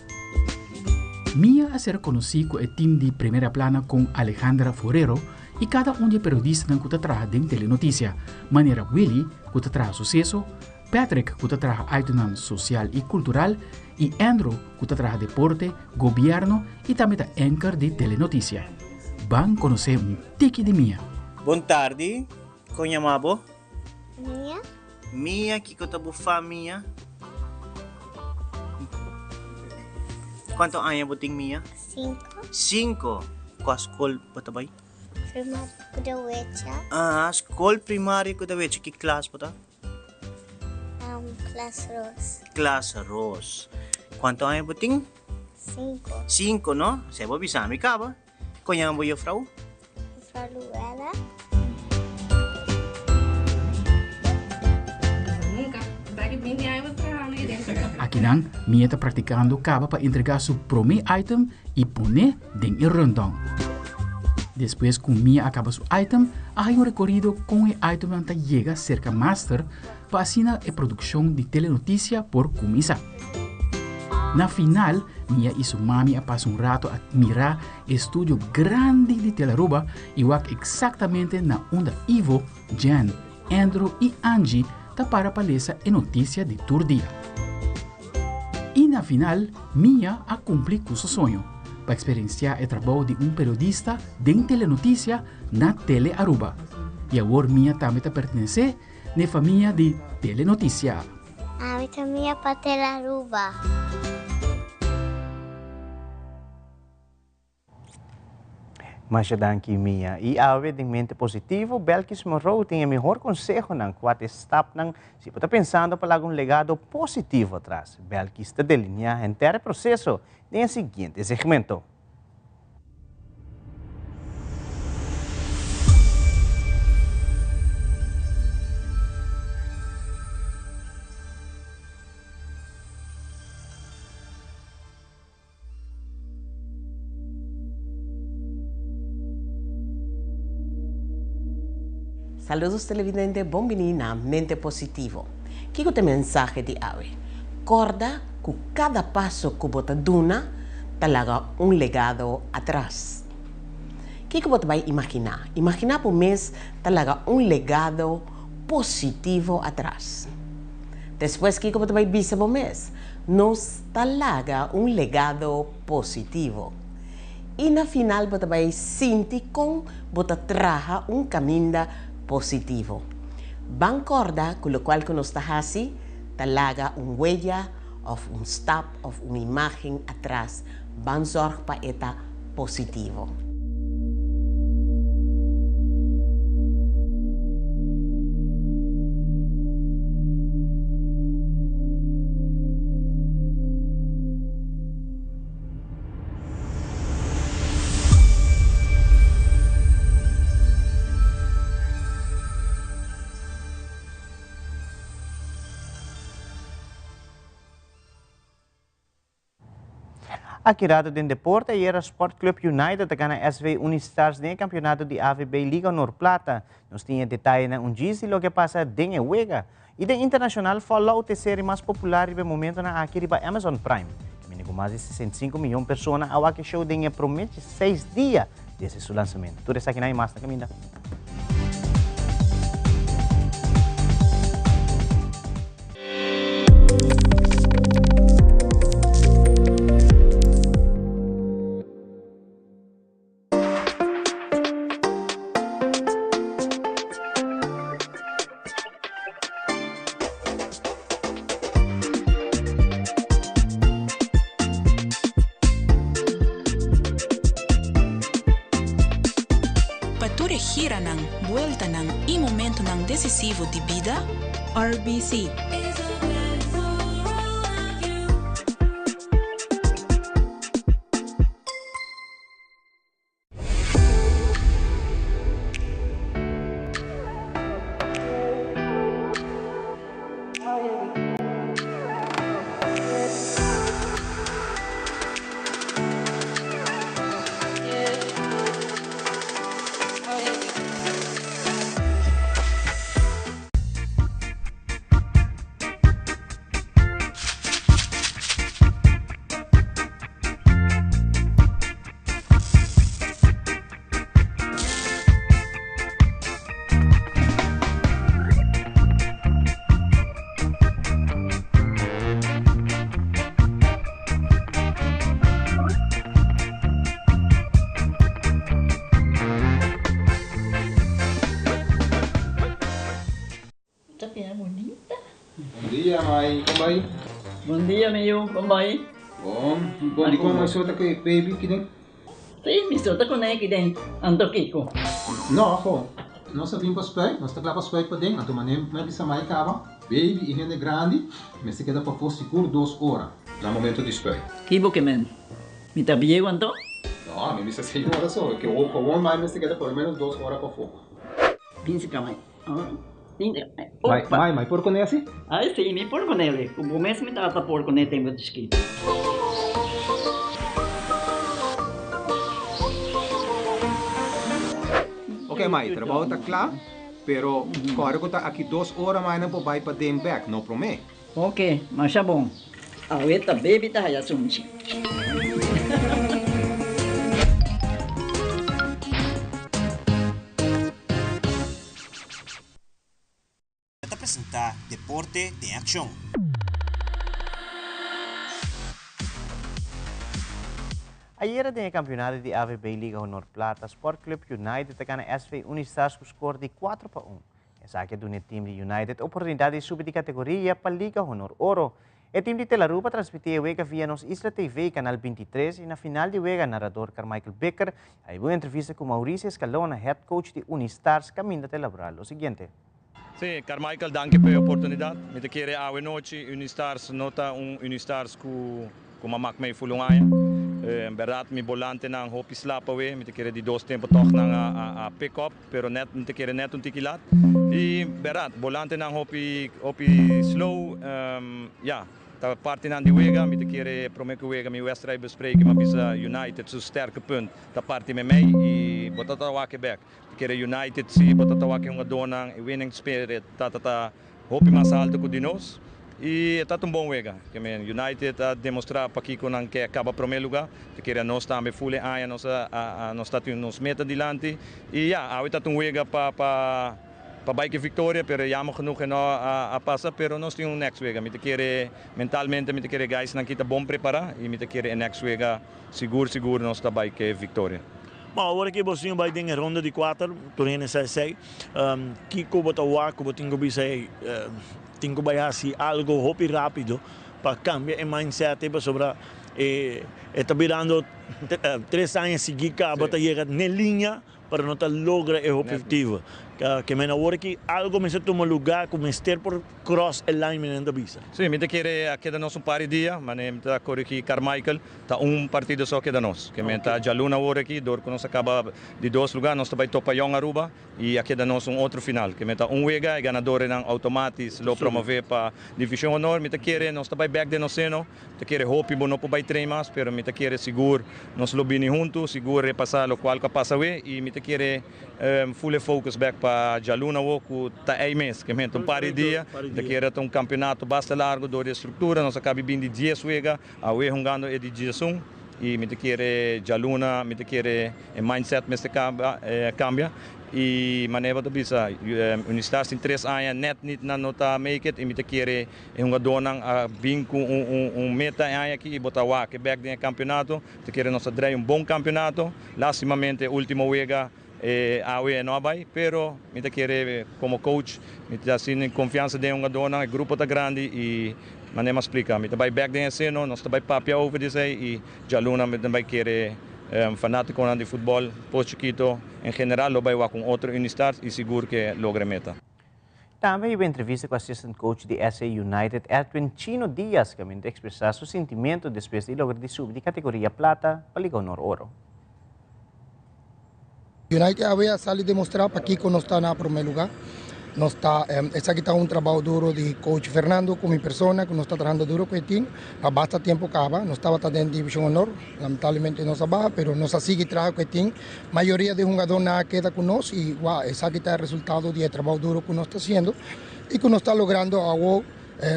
Mia a ser konosí ku e tim di Primera Plana kon Alejandra Forero i kada un di e periodistanan ku ta traha den Telenotisia, manera Willy ku ta traha suseso, Patrick ku ta traha aitonan sosial i kultural i Andrew ku ta traha deporte, gobièrnu i tambe ta anchor di Telenotisia. Ban konosé un tiki di Mia. Bon tardi, kon yama bo? Mia. Mia, kiko ta bo famia? Kuantu aña bo tin, Mia? Sinku. Sinku. Kua skol bo ta bai? Primario Kudawecha. Ah, skol primario Kudawecha. Ki klas bo ta? Klas Ros. Klas Ros. Kuantu aña bo tin? Sinku. Sinku, no? Esei bo bisa mi kaba. Kon yama bo jufrou? Jufrou Luella. Akinan Mia ta praktikando kaba pa entregá su promé item i pon'é den e rundown. Despues ku Mia a kaba su item, a haña un rekorido kon e itemnan ta yega serka master pa asina e produkshon di Telenotisia por kuminsá. Na final, Mia i su mami a pasa un rato a mira e studio grandi di Telaruba i wak eksaktamente na unda Ivo, Jan, Andrew i Angie ta para pa lesa e notisia di tur dia. I na final, Mia a kumpli ku su soño, pa eksperensiá e trabou di un periodista den Telenotisia na Tele Aruba. I awor Mia tambe ta pertenesé n'e famia di Telenotisia. Ami ta mira pa Telaruba. Masha danki Mia. I awe den Mente Positivo, Belkis Monroe tin e mihor konsehonan kua ta e stapnan si bo ta pensando pa laga un legado positivo atras. Belkis ta delineá henter e proseso den e siguiente segmento. Saludos televidente, bon bini na Mente Positivo. Kiko ta e mensahe di awe? Korda ku kada paso ku bo ta duna ta laga un legado atras. Kiko bo ta bai imaginá? Imaginá bo mes ta laga un legado positivo atras. Despues kiko bo ta bai bisa bo mes? Nos ta laga un legado positivo. I na final bo ta bai sinti kon bo ta traha un kaminda positivo. Ban kòrda ku lokual ku nos ta hasi ta laga un huella òf un stap òf un imágen atras. Ban zòrg pa e ta positivo. Aki rato den deporte ayera Sport Club United a gana SV Unistars den e campeonato di AVB Liga Honor Plata. Nos tin e detayenan un djis di loke a pasa den e wega. Y den internacional Fallout e serie mas popular riba e momentonan aki riba Amazon Prime. Caminda cu mas di 65 miyon persona a wak e show den e prome seis dia desde su lansamento. Tur esakinan y mas na caminda. Pa tur e giranan, bueltanan i momentunan desisivo di bida, RBC. dia, mai. Kon bai? Bon dia, mi yu. Kon bai? Bon. Bon, di kon mai so ta ku e baby kiden? Si, mi so ta kuné kiden. Anto kiko? No, ho. Nos a bin pa spuit. Nos ta kla pa spuit paden. Anto manera mi a bisa mai kaba, baby i hende grandi mester keda pafó sigur dos ora na momento di spuit. Ki bo ke men? Mi ta bieu anto? No, mi bisa señora so. Ke won mai mester keda por lo menos dos ora pafó. Bin si ka mai. Mai, mai, mai por kuné asi? Ai si, mi por kuné. Ku bo mes mi tata por kuné tempu di chikito. Ok mai, trabou ta kla, pero kòrda ku ta aki dos ora mai nan por bai paden bèk, no promé. Ok, masha bon. Awe ta baby ta haya sunchi. Ta presentá Deporte den Akshon. Ayera den e kampionato di AVB Liga Honor Plata, Sport Club United ta gana SV Unistars ku skor di 4-1. Esaki a duna e tim di United oportunidat di subi di kategoria pa Liga Honor Oro. E tim di Telaruba a transmití e wega via Nos Isla TV, kanal 23, i na final di wega narador Carmichael Bikker a hiba un entrevista ku Mauricio Escalona, head coach di Unistars, kaminda ta elaborá lo siguiente. Sí, Carmichael, danki pa e oportunidat. Mi ta kere awe nochi Unistars no ta un Unistars ku ku m'a mak mei ful un aña. En bèrdat mi bolantenan hopi slap awe. Mi ta kere di dos tempu tòg nan a pick up. Pero net mi ta kere net un tiki lat. Y berdad, bolantenan hopi hopi slow. Ya, ta partinan di wega. Mi ta kere prome ku wega mi wedstrijd bespreken mi a bisa United su sterke punt ta parti memey y bo ta ta wak e bek. Ta kere United si bo ta ta wak e hungadornan e winning spirit ta ta ta Hopi mas alto ku di nos i e ta un bon wega. Ke men United a demostrá pakiko nan ke kaba promé lugá. Ta kere nos tambe ful e aña nos a nos ta tin nos meta dilanti i ya awe ta un wega pa pa pa bai ke viktoria pero jammer genoeg e no a pasa pero nos tin un next wega. Mi ta kere mentalmente mi ta kere guysnan ki ta bon prepará i mi ta kere e next wega sigur sigur nos ta bai ke viktoria. Ma awor ke boso tin bai den e ronda di kuater, tur hende sa esei. Kiko bo ta wak ku bo tin ku bisa ei tin ku bai hasi algo hopi rápido pa kambia e mindset ei pasobra e e ta birando tres aña sigui kaba ta yega n'e liña pero no ta logra e objetivo. Ke men awor aki algo mester tuma lugá ku mester por cross e line mi nan ta bisa. Sí, mi ta kere a keda nos un par di dia, mane mi ta korigí Carmichael, ta un partido so a keda nos. Ke men ta djaluna awor aki, dor ku nos a kaba di dos lugá, nos ta bai topa Jong Aruba i a keda nos un otro final. Ke men ta un wega, e ganadorenan automatis lo promové pa Divishon Honor. Mi ta kere nos ta bai bèk den nos seno, mi ta kere hopi bo no por bai train mas, pero mi ta kere sigur nos lo bini huntu, sigur repasá lokual ku a pasa awe i mi ta kere Full e focus bek pa djaluna awo ku ta ei mes. Ke menta un par di dia, ta kere ta un kampeonato basta largo dor di e struktura. Nos a kabi bin di dies wega, awe hungando e di diesun. I mi ta kere djaluna, mi ta kere e mindset mester kambia. I manera bo ta bisa, Unistars tin tres aña net nit nan no ta make it i mi ta kere e hungadornan a bin ku un meta e aña aki i bo ta wak e bek den e kampeonato. Ta kere nos a drei un bon kampeonato. Lastimamente e ultimo wega e awe no a bai, pero mi ta kere como coach mi ta sin confiansa den e hungadornan, e grupo ta grandi y manera mi a splica mi ta bai bek den e seno, nos ta bai papia over di esey y djaluna mi ta bai kere fanaticonan di futbol Pos Chikito en general lo bai wak un otro Unistars y sigur ke logra e meta. Tambe hiba entrevista ku assistant coach di SA United Edwin Chino Diaz kaminda ta ekspresá su sintimentu despues di logra di subi di kategoria plata pa Liga Honor Oro. United awe a sali demostrá pakiko nos ta na promé lugá. Nos ta esaki ta un trabou duro di coach Fernando ku mi persona ku nos ta trahando duro ku e team pa basta tempu kaba. Nos tabata den Divishon Honor, lamentablemente nos a baha pero nos a sigui traha ku e team. Mayoria di hungadónan a keda ku nos i wou esaki ta e resultado di e trabou duro ku nos ta hasiendo i ku nos ta logrando awo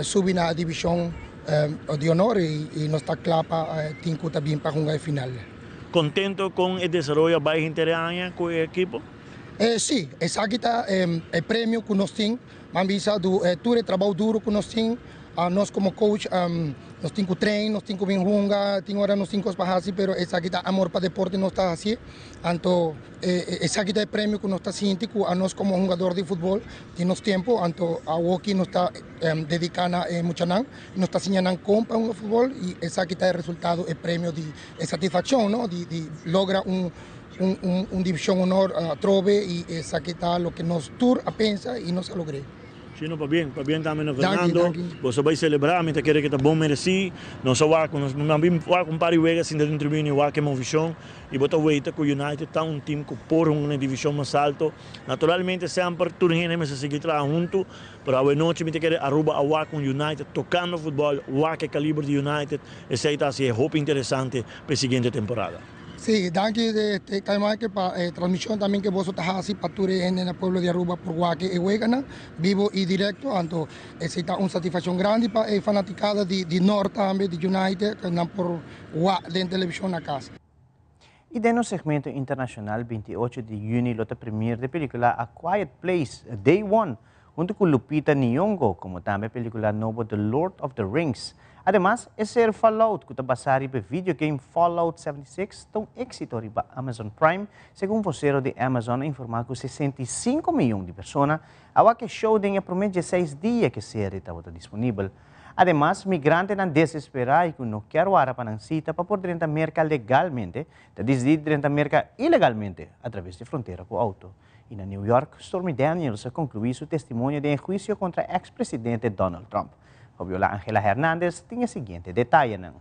subi na divishon di honor i nos ta kla pa tin ku ta bin pa hunga e final. Kontento kon e desaroyo a bai henter e aña ku e ekipo? Sí, esaki ta e premio ku nos tin. Nan bisa tur e trabou duro ku nos tin. Nos komo coach Nos tin ku train, nos tin ku bin hunga, tin ora nos tin kos pa hasi, pero esaki ta amor pa deporte nos ta hasi. Anto esaki ta e premio ku nos ta sinti ku anos komo hungador di futbol tin nos tempu, anto awoki nos ta dediká na e muchanan, nos ta siña nan kon pa hunga futbol i esaki ta e resultado, e premio di e satisfakshon no di di logra un un divishon honor atrobe i esaki ta loke nos tur a pensa i nos a logr'é. Chino, pabien, pabien tambe na Fernando. Boso a bai celebra, mi ta kere ke ta bon mereci. Nos a wak, nos a bin wak un par di wega sinta den tribuna i wak e movishon i bo ta weita ku United ta un team ku por hunga na e divishon mas alto. Naturalmente semper tur hende mester sigui traha huntu, pero awe nochi mi ta kere Aruba a wak un United tokando futbol, wak e kaliber di United, esei ta hasi e hopi interesante pa e siguiente temporada. Sí, danki Kai Michael pa e transmision tambe ke boso ta hasi pa tur e hende na pueblo di Aruba por wak e weganan bibo y directo. Anto esei ta un satisfaccion grandi pa e fanaticada di Noord tambe, di United, ku nan por wak den television na cas. Y den nos segmento internacional, 28 di juni lo ta premier di pelicula A Quiet Place, Day One, hunto cu Lupita Nyong'o, como tambe e pelicula nobo The Lord of the Rings. Ademas, e ser Fallout, cu ta basa riba e videogame Fallout 76, ta un exito riba Amazon Prime, segun vocero di Amazon a informa cu 65 miyon di persona a wak e show den e prome dieseis dia cu e serie tabata disponibel. Ademas, migrantenan desespera y cu no kier wara pa nan cita pa por drenta Merca legalmente, ta dicidi drenta Merca ilegalmente a traves di frontera cu auto. Y na New York, Stormy Daniels a conclui su testimonio den e huicio contra ex-presidente Donald Trump. Fabiola Angela Hernandez tin e siguiente detayenan.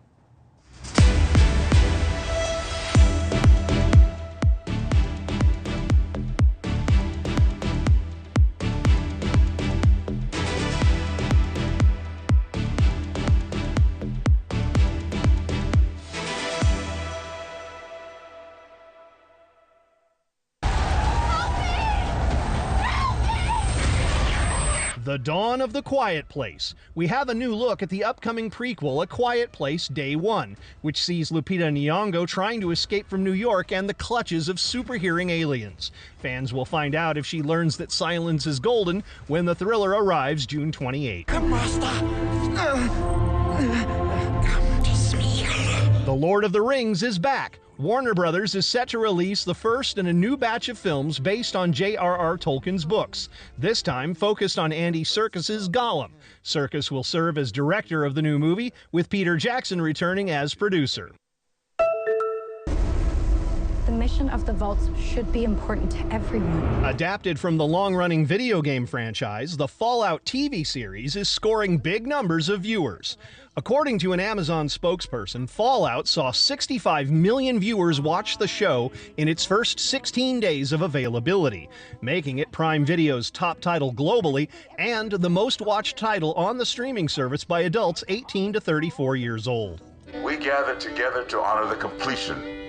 The dawn of The Quiet Place. We have a new look at the upcoming prequel, A Quiet Place Day One, which sees Lupita Nyong'o trying to escape from New York and the clutches of superhearing aliens. Fans will find out if she learns that silence is golden when the thriller arrives June 28. Come, Master. Come to me. The Lord of the Rings is back. Warner Brothers is set to release the first in a new batch of films based on J.R.R. Tolkien's books, this time focused on Andy Serkis's Gollum. Serkis will serve as director of the new movie, with Peter Jackson returning as producer. The mission of the vaults should be important to everyone. Adapted from the long running video game franchise, the Fallout TV series is scoring big numbers of viewers. According to an Amazon spokesperson, Fallout saw 65 million viewers watch the show in its first 16 days of availability, making it Prime Video's top title globally and the most watched title on the streaming service by adults 18 to 34 years old. We gather together to honor the completion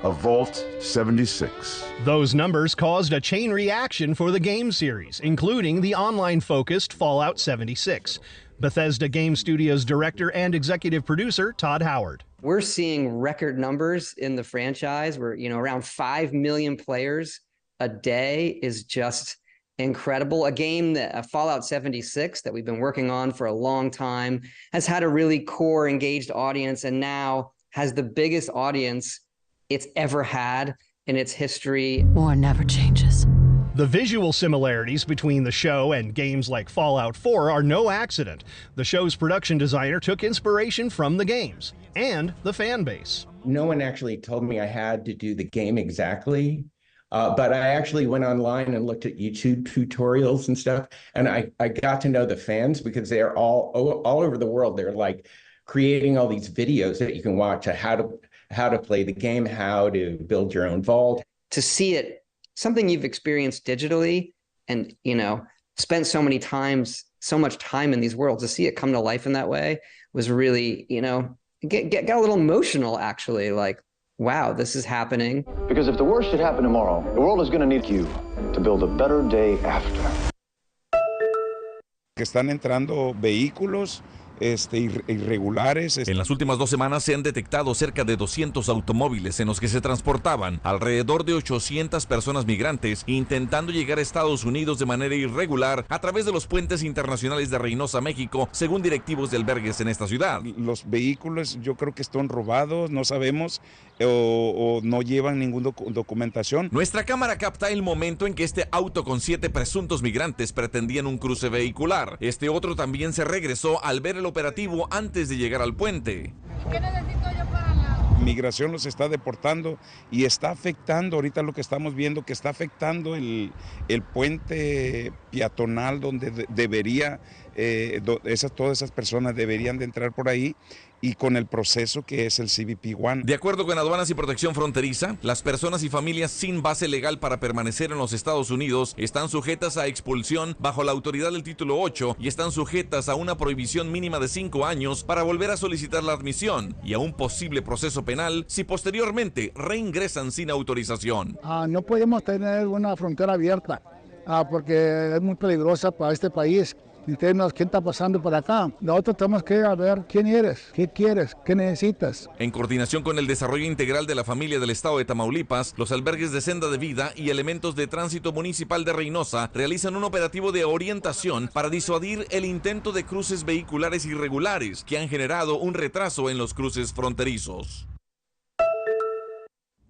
of Vault 76. Those numbers caused a chain reaction for the game series, including the online focused Fallout 76. Bethesda Game Studios director and executive producer Todd Howard. We're seeing record numbers in the franchise. We're, you know, around 5 million players a day is just incredible. A game that uh, Fallout 76 that we've been working on for a long time has had a really core engaged audience and now has the biggest audience it's ever had in its history. War never changes. The visual similarities between the show and games like Fallout 4 are no accident. The show's production designer took inspiration from the games and the fan base. No one actually told me I had to do the game exactly. Uh, but I actually went online and looked at YouTube tutorials and stuff, and I, I got to know the fans because they're all all over the world. They're like creating all these videos that you can watch of how to how to play the game, how to build your own vault. To see it, something you've experienced digitally and, you know, spent so many times, so much time in these worlds, to see it come to life in that way was really, you know, get, get got a little emotional actually, like, wow, this is happening. Because if the worst should happen tomorrow, the world is going to need you to build a better day after. Que están entrando vehículos este, irregulares. En las últimas dos semanas se han detectado cerca de 200 automóviles en los que se transportaban alrededor de 800 personas migrantes intentando llegar a Estados Unidos de manera irregular a través de los puentes internacionales de Reynosa, México, según directivos de albergues en esta ciudad. Los vehículos yo creo que están robados, no sabemos, o, o no llevan ninguna documentación. Nuestra cámara capta el momento en que este auto con siete presuntos migrantes pretendían un cruce vehicular. Este otro también se regresó al ver el operativo antes de llegar al puente. ¿Qué necesito yo para la... Migración los está deportando y está afectando, ahorita lo que estamos viendo, que está afectando el, el puente peatonal donde de, debería, eh, do, esas, todas esas personas deberían de entrar por ahí y con el proceso que es el CBP One. De acuerdo con Aduanas y Protección Fronteriza, las personas y familias sin base legal para permanecer en los Estados Unidos están sujetas a expulsión bajo la autoridad del título 8 y están sujetas a una prohibición mínima de 5 años para volver a solicitar la admisión y a un posible proceso penal si posteriormente reingresan sin autorización. Ah, no podemos tener una frontera abierta ah, porque es muy peligrosa para este país en términos quién está pasando por acá. Nosotros tenemos que ver quién eres, qué quieres, qué necesitas. En coordinación con el desarrollo integral de la familia del estado de Tamaulipas, los albergues de senda de vida y elementos de tránsito municipal de Reynosa realizan un operativo de orientación para disuadir el intento de cruces vehiculares irregulares que han generado un retraso en los cruces fronterizos.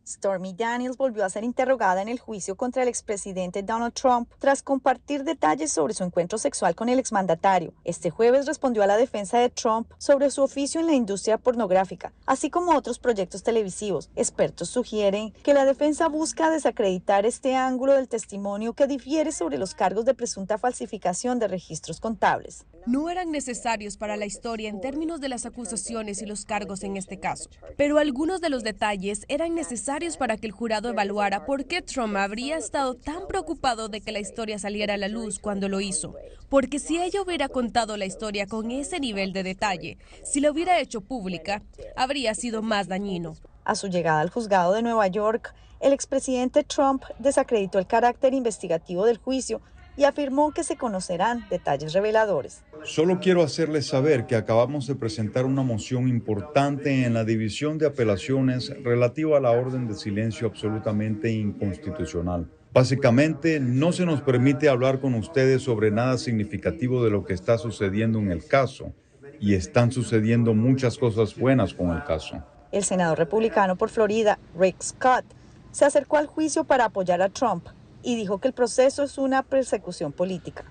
Stormy Daniels volvió a ser interrogada en el juicio contra el expresidente Donald Trump tras compartir detalles sobre su encuentro sexual con el exmandatario. Este jueves respondió a la defensa de Trump sobre su oficio en la industria pornográfica, así como otros proyectos televisivos. Expertos sugieren que la defensa busca desacreditar este ángulo del testimonio que difiere sobre los cargos de presunta falsificación de registros contables. No eran necesarios para la historia en términos de las acusaciones y los cargos en este caso, pero algunos de los detalles eran necesarios para que el jurado evaluara por qué Trump habría estado tan preocupado de que la historia saliera a la luz cuando lo hizo. Porque si ella hubiera contado la historia con ese nivel de detalle, si la hubiera hecho pública, habría sido más dañino. A su llegada al juzgado de Nueva York, el expresidente Trump desacreditó el carácter investigativo del juicio y afirmó que se conocerán detalles reveladores. Solo quiero hacerles saber que acabamos de presentar una moción importante en la División de Apelaciones relativa a la orden de silencio absolutamente inconstitucional. Básicamente, no se nos permite hablar con ustedes sobre nada significativo de lo que está sucediendo en el caso, y están sucediendo muchas cosas buenas con el caso. El senador republicano por Florida, Rick Scott, se acercó al juicio para apoyar a Trump y dijo que el proceso es una persecución política.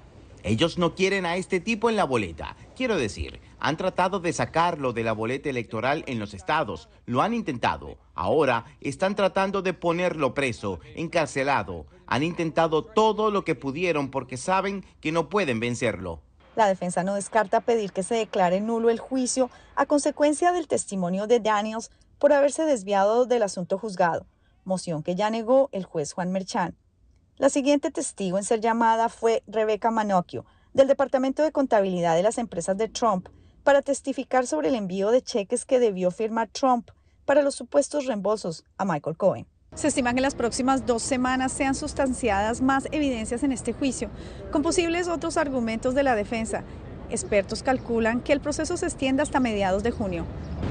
Ellos no quieren a este tipo en la boleta. Quiero decir, han tratado de sacarlo de la boleta electoral en los estados. Lo han intentado. Ahora están tratando de ponerlo preso, encarcelado. Han intentado todo lo que pudieron porque saben que no pueden vencerlo. La defensa no descarta pedir que se declare nulo el juicio a consecuencia del testimonio de Daniels por haberse desviado del asunto juzgado, moción que ya negó el juez Juan Merchan. La siguiente testigo en ser llamada fue Rebecca Manocchio, del Departamento de Contabilidad de las Empresas de Trump, para testificar sobre el envío de cheques que debió firmar Trump para los supuestos reembolsos a Michael Cohen. Se estima que en las próximas dos semanas sean sustanciadas más evidencias en este juicio, con posibles otros argumentos de la defensa. Expertos calculan que el proceso se extienda hasta mediados de junio.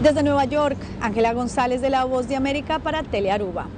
Desde Nueva York, Ángela González de La Voz de América para Telearuba.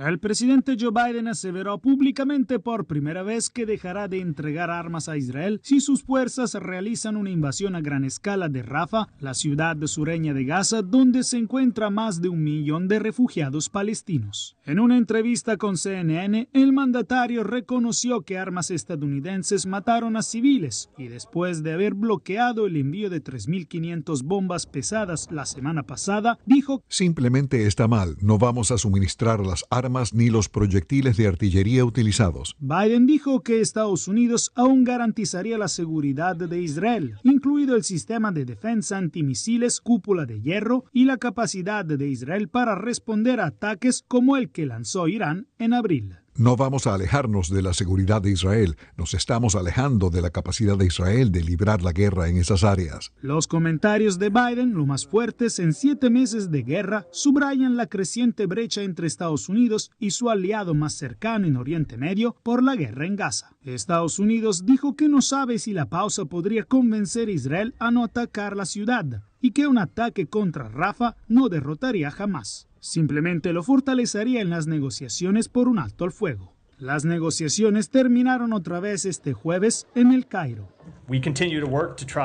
El presidente Joe Biden aseveró públicamente por primera vez que dejará de entregar armas a Israel si sus fuerzas realizan una invasión a gran escala de Rafah, la ciudad sureña de Gaza, donde se encuentra más de un millón de refugiados palestinos. En una entrevista con CNN, el mandatario reconoció que armas estadounidenses mataron a civiles y después de haber bloqueado el envío de 3.500 bombas pesadas la semana pasada, dijo Simplemente está mal, no vamos a suministrar las armas ni los proyectiles de artillería utilizados. Biden dijo que Estados Unidos aún garantizaría la seguridad de Israel, incluido el sistema de defensa antimisiles Cúpula de Hierro y la capacidad de Israel para responder a ataques como el que lanzó Irán en abril. No vamos a alejarnos de la seguridad de Israel, nos estamos alejando de la capacidad de Israel de librar la guerra en esas áreas. Los comentarios de Biden, lo más fuertes en siete meses de guerra, subrayan la creciente brecha entre Estados Unidos y su aliado más cercano en Oriente Medio por la guerra en Gaza. Estados Unidos dijo que no sabe si la pausa podría convencer a Israel a no atacar la ciudad y que un ataque contra Rafah no derrotaría a Hamás. Simplemente lo fortalecería en las negociaciones por un alto al fuego. Las negociaciones terminaron otra vez este jueves en el Cairo.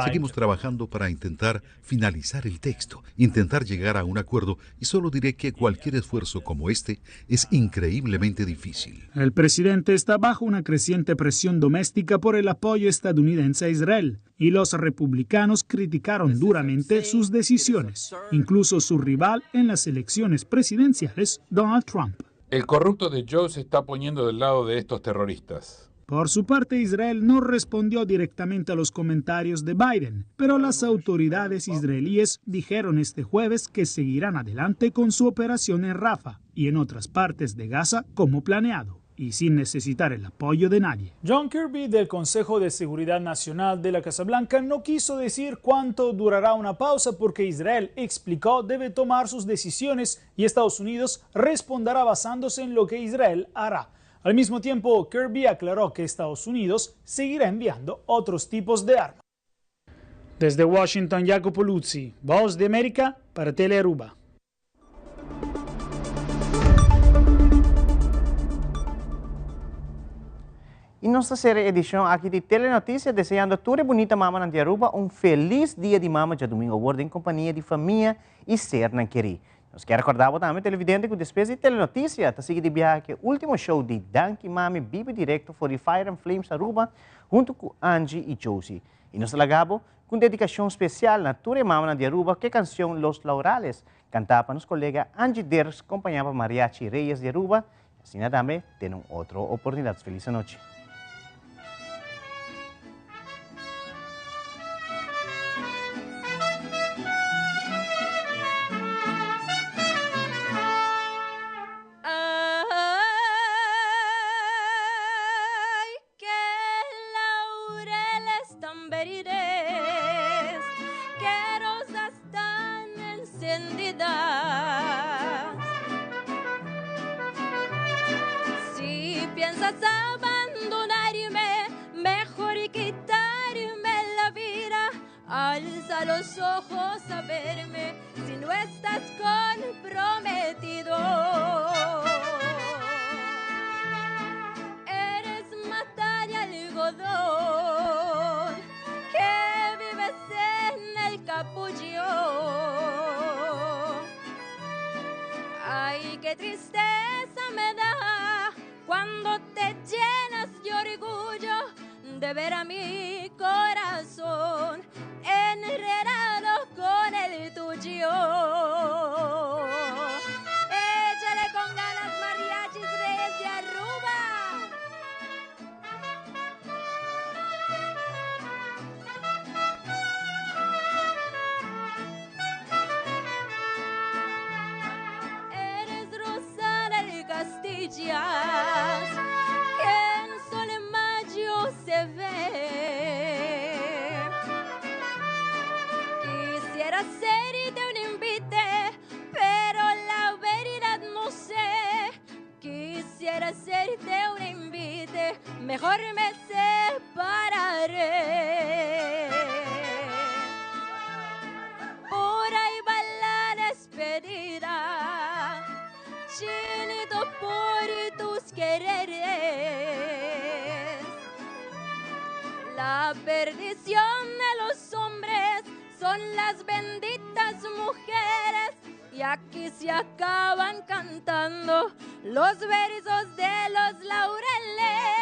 Seguimos trabajando para intentar finalizar el texto, intentar llegar a un acuerdo y solo diré que cualquier esfuerzo como este es increíblemente difícil. El presidente está bajo una creciente presión doméstica por el apoyo estadounidense a Israel y los republicanos criticaron duramente sus decisiones, incluso su rival en las elecciones presidenciales, Donald Trump. El corrupto de Joe se está poniendo del lado de estos terroristas. Por su parte, Israel no respondió directamente a los comentarios de Biden, pero las autoridades israelíes dijeron este jueves que seguirán adelante con su operación en Rafah y en otras partes de Gaza como planeado y sin necesitar el apoyo de nadie. John Kirby del Consejo de Seguridad Nacional de la Casa Blanca no quiso decir cuánto durará una pausa porque Israel, explicó, debe tomar sus decisiones y Estados Unidos responderá basándose en lo que Israel hará. Al mismo tiempo, Kirby aclaró que Estados Unidos seguirá enviando otros tipos de armas. Desde Washington, Jacopo Luzzi, Voz de América para Telearuba. Y nos ta sera e edicion aki di Telenoticias deseando tur e bunita mamanan di Aruba un feliz dia di mama djadumingo awor den compania di famia y sernan keri. Nos kier recorda bo tambe televidente cu despues di Telenoticia ta sigui di biaha cu e ultimo show di Danki Mami bibi directo for di Fire and Flames Aruba hunto cu Angie y Josie. Y nos ta laga bo cu un dedicacion special na tur e mamanan di Aruba cu e cancion Los Laurales canta pa nos colega Angie Dirks compaña pa Mariachi Reyes di Aruba. Asina tambe den un otro oportunidad. Feliz anochi. Ay, qué laureles tan verdes, qué rosas tan encendidas. Si piensas abandonarme, mejor quitarme la vida. Alza los ojos a verme si no estás comprometido. Eres mata de algodón que vives en el capullo. Ay, qué tristeza me da cuando te llenas de orgullo de ver a mi corazón enredado con el tuyo. Échale con ganas, mariachis Reyes de Aruba. Eres rosa del Castillas, que en sol en mayo se ve. Quisiera hacerte un invite, pero la verdad no sé. Quisiera hacerte un invite, mejor me separaré. Por ahí va la despedida, chinito por tus quereres. La perdición de los hombres son las benditas mujeres, y aquí se acaban cantando los versos de los laureles.